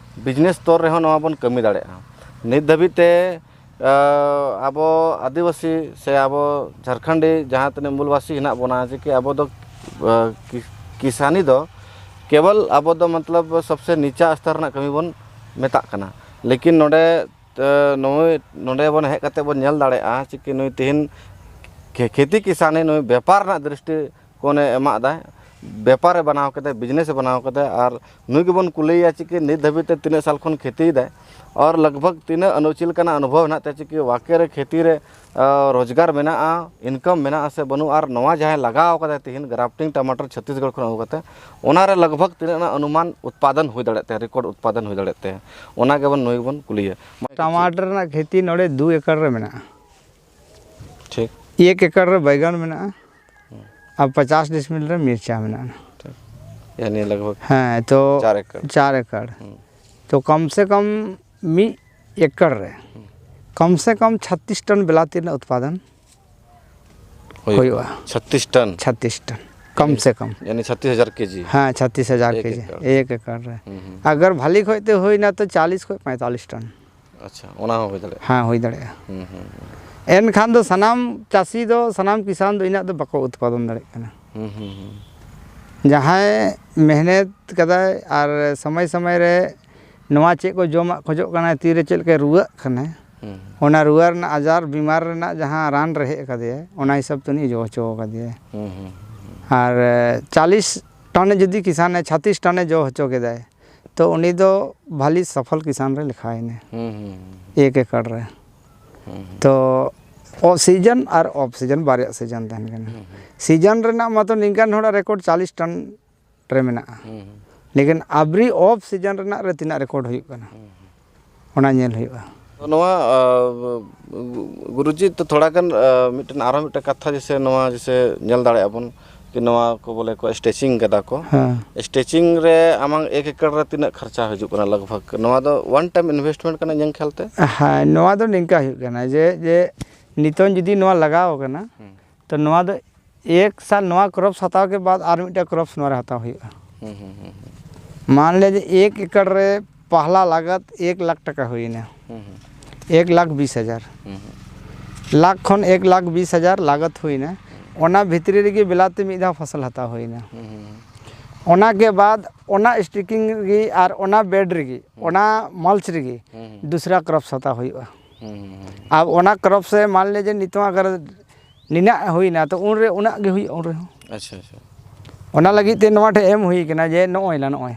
ᱵᱤᱡᱽᱱᱮᱥ ᱥᱛᱚᱨ ᱨᱮᱦᱚᱸ ᱱᱚᱣᱟ ᱵᱚᱱ ᱠᱟᱹᱢᱤ ᱫᱟᱲᱮᱭᱟᱜᱼᱟ᱾ ᱱᱤᱛ ᱫᱷᱟᱹᱵᱤᱡ ᱛᱮ, ᱟ, ᱟᱵᱚ ᱟᱹᱫᱤᱵᱟᱹᱥᱤ ᱥᱮ ᱟᱵᱚ ᱡᱷᱟᱲᱠᱷᱚᱸᱰᱤ ᱡᱟᱦᱟᱸ ᱛᱤᱱᱟᱹᱜ ᱢᱩᱞᱵᱟᱥᱤ ᱦᱮᱱᱟᱜ ᱵᱚᱱᱟ, ᱪᱤᱠᱟᱹ ᱟᱵᱚ ᱫᱚ, ᱟ, ᱠᱤ-, ᱠᱤᱥᱟᱱᱤ ᱫᱚ ᱠᱮᱵᱚᱞ ᱟᱵᱚ ᱫᱚ ᱢᱚᱛᱞᱚᱵ ᱥᱚᱵᱥᱮ ᱱᱤᱪᱟ ᱥᱛᱚᱨ ᱨᱮᱱᱟᱜ ᱠᱟᱹᱢᱤ ᱵᱚᱱ ᱢᱮᱛᱟᱜ ᱠᱟᱱᱟ᱾ ᱞᱮᱠᱤᱱ ᱱᱚᱰᱮ ᱛᱚ ᱱᱚᱜᱼᱚᱭ ᱱᱚᱰᱮ ᱵᱚᱱ ᱦᱮᱡ ᱠᱟᱛᱮ ᱵᱚᱱ ᱧᱮᱞ ᱫᱟᱲᱮᱭᱟᱜᱼᱟ, ᱪᱤᱠᱟᱹ ᱱᱩᱭ ᱛᱮᱦᱮᱧ ᱠᱷᱮ-, ᱠᱷᱮᱛᱤ ᱠᱤᱥᱟᱱᱤ ᱱᱩᱭ ᱵᱮᱯᱟᱨ ᱨᱮᱱᱟᱜ ᱫᱨᱤᱥᱴᱤᱠᱳᱱᱮ ᱮᱢᱟᱜ ᱮᱫᱟᱭ, ᱵᱮᱯᱟᱨᱮ ᱵᱮᱱᱟᱣ ᱠᱮᱫᱟ, ᱵᱤᱡᱽᱱᱮᱥᱮ ᱵᱮᱱᱟᱣ ᱠᱮᱫᱟ᱾ ᱟᱨ ᱱᱩᱭ ᱜᱮᱵᱚᱱ ᱠᱩᱞᱤᱭᱮᱭᱟ, ᱪᱤᱠᱟᱹ ᱱᱤᱛ ᱫᱷᱟᱹᱵᱤᱡ ᱛᱮ ᱛᱤᱱᱟᱹᱜ ᱥᱟᱞ ᱠᱷᱚᱱ ᱠᱷᱮᱛᱤᱭᱮᱫᱟᱭ, ᱟᱨ ᱞᱟᱜᱽ ᱵᱷᱟᱜᱽ ᱛᱤᱱᱟᱹᱜ ᱟᱹᱱᱩ-, ᱪᱮᱫ ᱞᱮᱠᱟᱱᱟᱜ ᱚᱱᱩᱵᱷᱚᱵ ᱦᱮᱱᱟᱜ ᱛᱟᱭᱟ, ᱪᱤᱠᱟᱹ ᱣᱟᱠᱮ ᱨᱮ ᱠᱷᱮᱛᱤ ᱨᱮ, ᱟ, ᱨᱳᱡᱽᱜᱟᱨ ᱢᱮᱱᱟᱜᱼᱟ, ᱤᱱᱠᱟᱢ ᱢᱮᱱᱟᱜᱼᱟ ᱥᱮ ᱵᱟᱹᱱᱩᱜᱼᱟ, ᱟᱨ ᱱᱚᱣᱟ ᱡᱟᱦᱟᱸᱭ ᱞᱟᱜᱟᱣ ᱠᱟᱫᱟᱭ ᱛᱤᱦᱤᱧ ᱜᱨᱟᱯᱴᱤᱝ ᱴᱟᱢᱟᱴᱟᱨ ᱪᱷᱚᱛᱤᱥᱜᱚᱲ ᱠᱷᱚᱱ ᱟᱹᱜᱩ ᱠᱟᱛᱮ, ᱚᱱᱟ ᱨᱮ ᱞᱟᱜᱽ ᱵᱷᱟᱜᱽ ᱛᱤᱱᱟᱹᱜ ᱨᱮᱱᱟᱜ ᱚᱱᱩᱢᱟᱱ ᱩᱛᱯᱟᱫᱚᱱ ᱦᱩᱭ ᱫᱟᱲᱮᱭᱟᱜ ᱛᱟᱭᱟ, ᱨᱮᱠᱚᱨᱰ ᱩᱛᱯᱟᱫᱚᱱ ᱦᱩᱭ ᱫᱟᱲᱮᱭᱟᱜ ᱛᱟᱭᱟ, ᱚᱱᱟ ᱜᱮᱵᱚᱱ ᱱᱩᱭ ᱵᱚᱱ ᱠᱩᱞᱤᱭᱮᱭᱟ᱾ ᱴᱟᱢᱟᱴᱟᱨ ᱨᱮᱱᱟᱜ ᱠᱷᱮᱛᱤ ᱱᱚᱰᱮ ᱫᱩ ᱮᱠᱚᱨ ᱨᱮ ᱢᱮᱱᱟᱜᱼᱟ᱾ ᱴᱷᱤᱠ᱾ ᱮᱠ ᱮᱠᱚᱨ ᱨᱮ ᱵᱟᱭᱜᱟᱱ ᱢᱮᱱᱟᱜᱼᱟ᱾ ᱦᱩᱸ᱾ ᱟᱨ ᱯᱚᱪᱟᱥ ᱰᱤᱥᱢᱤᱞ ᱨᱮ ᱢᱤᱨᱪᱟ ᱢᱮᱱᱟᱜᱼᱟ᱾ ᱴᱷᱤᱠ᱾ ᱭᱟᱱᱤ ᱞᱟᱜᱽ ᱵᱷᱟᱜᱽ ᱦᱮᱸ, ᱛᱚ ᱪᱟᱨ ᱮᱠᱚᱨ᱾ ᱪᱟᱨ ᱮᱠᱚᱨ᱾ ᱦᱩᱸ᱾ ᱛᱚ ᱠᱚᱢ ᱥᱮ ᱠᱚᱢ ᱢᱤᱫ ᱮᱠᱚᱨ ᱨᱮ ᱦᱩᱸ᱾ ᱠᱚᱢ ᱥᱮ ᱠᱚᱢ ᱪᱷᱟᱛᱤᱥ ᱴᱚᱱ ᱵᱤᱞᱟᱹᱛᱤ ᱨᱮᱱᱟᱜ ᱩᱛᱯᱟᱫᱚᱱ ᱦᱩᱭᱩᱜᱼᱟ᱾ ᱦᱩᱭᱩᱜᱼᱟ᱾ ᱪᱷᱟᱛᱤᱥ ᱴᱚᱱ? ᱪᱷᱟᱛᱤᱥ ᱴᱚᱱ, ᱠᱚᱢ ᱥᱮ ᱠᱚᱢ᱾ ᱭᱟᱱᱤ ᱪᱷᱟᱛᱤᱥ ᱦᱟᱡᱟᱨ ᱠᱮᱡᱤ? ᱦᱮᱸ, ᱪᱷᱟᱛᱤᱥ ᱦᱟᱡᱟᱨ ᱮᱠ ᱠᱮᱡᱤ, ᱮᱠᱚᱨ᱾ ᱮᱠ ᱮᱠᱚᱨ ᱨᱮ᱾ ᱦᱩᱸ, ᱦᱩᱸ᱾ ᱟᱜᱟᱨ ᱵᱷᱟᱞᱤ ᱠᱷᱚᱡ ᱛᱮ ᱦᱩᱭᱱᱟ ᱛᱚ ᱪᱟᱞᱤᱥ ᱠᱷᱚᱡ ᱯᱚᱸᱭᱛᱟᱞᱤᱥ ᱴᱚᱱ᱾ ᱟᱪᱪᱷᱟ, ᱚᱱᱟ ᱦᱚᱸ ᱦᱩᱭ ᱫᱟᱲᱮᱭᱟᱜᱼᱟ? ᱦᱮᱸ, ᱦᱩᱭ ᱫᱟᱲᱮᱭᱟᱜᱼᱟ᱾ ᱦᱩᱸ, ᱦᱩᱸ, ᱦᱩᱸ᱾ ᱮᱱᱠᱷᱟᱱ ᱫᱚ ᱥᱟᱱᱟᱢ ᱪᱟᱹᱥᱤ ᱫᱚ, ᱥᱟᱱᱟᱢ ᱠᱤᱥᱟᱱ ᱫᱚ ᱤᱱᱟᱹᱜ ᱫᱚ ᱵᱟᱠᱚ ᱩᱛᱯᱟᱫᱚᱱ ᱫᱟᱲᱮᱭᱟᱜ ᱠᱟᱱᱟ᱾ ᱦᱩᱸ, ᱦᱩᱸ, ᱦᱩᱸ᱾ ᱡᱟᱦᱟᱸᱭ ᱢᱮᱦᱱᱮᱛ ᱠᱟᱫᱟᱭ ᱟᱨ ᱥᱚᱢᱚᱭ ᱥᱚᱢᱚᱭ ᱨᱮ ᱱᱚᱣᱟ ᱪᱮᱫ ᱠᱚ ᱡᱚᱢᱟᱜ ᱠᱷᱚᱡᱚᱜ ᱠᱟᱱᱟᱭ, ᱛᱤᱨᱮ ᱪᱮᱫ ᱞᱮᱠᱟᱭ ᱨᱩᱣᱟᱹᱜ ᱠᱟᱱᱟᱭ, ᱦᱩᱸ᱾ ᱚᱱᱟ ᱨᱩᱣᱟᱹ ᱨᱮᱱᱟᱜ ᱟᱡᱟᱨ ᱵᱤᱢᱟᱨ ᱨᱮᱱᱟᱜ ᱡᱟᱦᱟᱸ ᱨᱟᱱ ᱨᱮᱦᱮᱫ ᱟᱠᱟᱫᱮᱭᱟᱭ, ᱚᱱᱟ ᱦᱤᱥᱟᱹᱵ ᱛᱮ ᱩᱱᱤ ᱡᱚ ᱦᱚᱪᱚ ᱟᱠᱟᱫᱮᱭᱟᱭ᱾ ᱦᱩᱸ, ᱦᱩᱸ, ᱦᱩᱸ᱾ ᱟᱨ ᱪᱟᱞᱤᱥ ᱴᱚᱱᱮ ᱡᱩᱫᱤ ᱠᱤᱥᱟᱱᱮ, ᱪᱷᱟᱛᱤᱥ ᱴᱚᱱᱮ ᱡᱚ ᱦᱚᱪᱚ ᱠᱮᱫᱟᱭ, ᱛᱚ ᱩᱱᱤ ᱫᱚ ᱵᱷᱟᱞᱤ ᱥᱚᱯᱷᱚᱞ ᱠᱤᱥᱟᱱ ᱨᱮ ᱞᱮᱠᱷᱟᱭᱮᱱᱟᱭ᱾ ᱦᱩᱸ, ᱦᱩᱸ, ᱦᱩᱸ᱾ ᱮᱠ ᱮᱠᱚᱨ ᱨᱮ᱾ ᱦᱩᱸ, ᱦᱩᱸ᱾ ᱛᱚ ᱚ ᱥᱤᱡᱚᱱ ᱟᱨ ᱚᱯᱷ ᱥᱤᱡᱚᱱ ᱵᱟᱨᱭᱟ ᱥᱤᱡᱚᱱ ᱛᱟᱦᱮᱱ ᱠᱟᱱᱟ᱾ ᱦᱩᱸ, ᱦᱩᱸ᱾ ᱥᱤᱡᱚᱱ ᱨᱮᱱᱟᱜ ᱢᱟᱛᱚ ᱱᱤᱝᱠᱟᱱ ᱦᱚᱲᱟᱜ ᱨᱮᱠᱚᱨᱰ ᱪᱟᱞᱤᱥ ᱴᱚᱱ ᱨᱮ ᱢᱮᱱᱟᱜᱼᱟ᱾ ᱦᱩᱸ, ᱦᱩᱸ᱾ ᱞᱮᱠᱤᱱ ᱟᱵᱨᱤ ᱚᱯᱷ ᱥᱤᱡᱚᱱ ᱨᱮᱱᱟᱜ ᱨᱮ ᱛᱤᱱᱟᱹᱜ ᱨᱮᱠᱚᱨᱰ ᱦᱩᱭᱩᱜ ᱠᱟᱱᱟ, ᱦᱩᱸ, ᱦᱩᱸ᱾ ᱚᱱᱟ ᱧᱮᱞ ᱦᱩᱭᱩᱜᱼᱟ᱾ ᱱᱚᱣᱟ, ᱟ, ᱜᱩᱨᱩᱡᱤ, ᱛᱚ ᱛᱷᱚᱲᱟ ᱜᱟᱱ, ᱟ, ᱢᱤᱫᱴᱮᱱ, ᱟᱨᱦᱚᱸ ᱢᱤᱫᱴᱮᱱ ᱠᱟᱛᱷᱟ ᱡᱮᱥᱮ ᱱᱚᱣᱟ ᱡᱮᱥᱮ ᱧᱮᱞ ᱫᱟᱲᱮᱭᱟᱜᱼᱟ ᱵᱚᱱ ᱠᱤ ᱱᱚᱣᱟ ᱠᱚ ᱵᱚᱞᱮ ᱠᱚ ᱥᱴᱮᱪᱤᱝ ᱠᱟᱫᱟ ᱠᱚ᱾ ᱦᱮᱸ᱾ ᱥᱴᱮᱪᱤᱝ ᱨᱮ ᱟᱢᱟᱝ ᱮᱠ ᱮᱠᱚᱨ ᱨᱮ ᱛᱤᱱᱟᱹᱜ ᱠᱷᱚᱨᱪᱟ ᱦᱤᱡᱩᱜ ᱠᱟᱱᱟ ᱞᱟᱜᱽ ᱵᱷᱟᱜᱽ? ᱱᱚᱣᱟ ᱫᱚ ᱚᱣᱟᱱ ᱴᱟᱭᱤᱢ ᱤᱱᱵᱷᱮᱥᱴᱢᱮᱱᱴ ᱠᱟᱱᱟ ᱤᱧᱟᱹᱝ ᱠᱷᱮᱭᱟᱞ ᱛᱮ? ᱦᱮᱸ, ᱱᱚᱣᱟ ᱫᱚ ᱱᱤᱝᱠᱟ ᱦᱩᱭᱩᱜ ᱠᱟᱱᱟ ᱡᱮ, ᱡᱮ ᱱᱤᱛᱚᱝ ᱡᱩᱫᱤ ᱱᱚᱣᱟ ᱞᱟᱜᱟᱣ ᱠᱟᱱᱟ, ᱦᱩᱸ᱾ ᱛᱚ ᱱᱚᱣᱟ ᱫᱚ ᱮᱠ ᱥᱟᱞ ᱱᱚᱣᱟ ᱠᱨᱚᱯᱥ ᱦᱟᱛᱟᱣ ᱠᱮ ᱵᱟᱫ ᱟᱨ ᱢᱤᱫᱴᱮᱱ ᱠᱨᱚᱯᱥ ᱱᱚᱣᱟ ᱨᱮ ᱦᱟᱛᱟᱣ ᱦᱩᱭᱩᱜᱼᱟ᱾ ᱦᱩᱸ, ᱦᱩᱸ, ᱦᱩᱸ, ᱦᱩᱸ᱾ ᱢᱟᱱ ᱞᱮ ᱡᱮ ᱮᱠ ᱮᱠᱚᱨ ᱨᱮ ᱯᱟᱦᱞᱟ ᱞᱟᱜᱟᱛ ᱮᱠ ᱞᱟᱠᱷ ᱴᱟᱠᱟ ᱦᱩᱭᱱᱟ᱾ ᱦᱩᱸ, ᱦᱩᱸ᱾ ᱮᱠ ᱞᱟᱠᱷ ᱵᱤᱥ ᱦᱟᱡᱟᱨ᱾ ᱦᱩᱸ, ᱦᱩᱸ᱾ ᱞᱟᱠᱷ ᱠᱷᱚᱱ ᱮᱠ ᱞᱟᱠᱷ ᱵᱤᱥ ᱦᱟᱡᱟᱨ ᱞᱟᱜᱟᱛ ᱦᱩᱭᱱᱟ᱾ ᱦᱩᱸ᱾ ᱚᱱᱟ ᱵᱷᱤᱛᱨᱤ ᱨᱮᱜᱮ ᱵᱤᱞᱟᱹᱛᱤ ᱢᱤᱫ ᱫᱷᱟᱣ ᱯᱷᱚᱥᱚᱞ ᱦᱟᱛᱟᱣ ᱦᱩᱭᱱᱟ᱾ ᱦᱩᱸ, ᱦᱩᱸ, ᱦᱩᱸ᱾ ᱚᱱᱟ ᱠᱮ ᱵᱟᱫ ᱚᱱᱟ ᱥᱴᱮᱪᱤᱝ ᱨᱮᱜᱮ ᱟᱨ ᱚᱱᱟ ᱵᱮᱰ ᱨᱮᱜᱮ, ᱦᱩᱸ᱾ ᱚᱱᱟ ᱢᱟᱞᱪ ᱨᱮᱜᱮ ᱦᱩᱸ, ᱦᱩᱸ᱾ ᱫᱩᱥᱨᱟ ᱠᱨᱚᱯᱥ ᱦᱟᱛᱟᱣ ᱦᱩᱭᱩᱜᱼᱟ᱾ ᱦᱩᱸ, ᱦᱩᱸ, ᱦᱩᱸ᱾ ᱟᱨ ᱚᱱᱟ ᱠᱨᱚᱯᱥ ᱨᱮ ᱢᱟᱱ ᱞᱮ ᱡᱮ ᱱᱤᱛᱚᱝ ᱟᱜᱟᱨ ᱱᱤᱱᱟᱹᱜ ᱦᱩᱭᱱᱟ, ᱛᱚ ᱩᱱᱨᱮ ᱩᱱᱟᱹᱜ ᱜᱮ ᱦᱩᱭᱩᱜᱼᱟ ᱩᱱ ᱨᱮᱦᱚᱸ᱾ ᱟᱪᱪᱷᱟ, ᱟᱪᱪᱷᱟ᱾ ᱚᱱᱟ ᱞᱟᱹᱜᱤᱫ ᱛᱮ ᱱᱚᱣᱟ ᱴᱷᱮᱱ ᱮᱢ ᱦᱩᱭ ᱠᱟᱱᱟ ᱡᱮ ᱱᱚᱜᱼᱚᱭ ᱱᱟ, ᱱᱚᱜᱼᱚᱭ᱾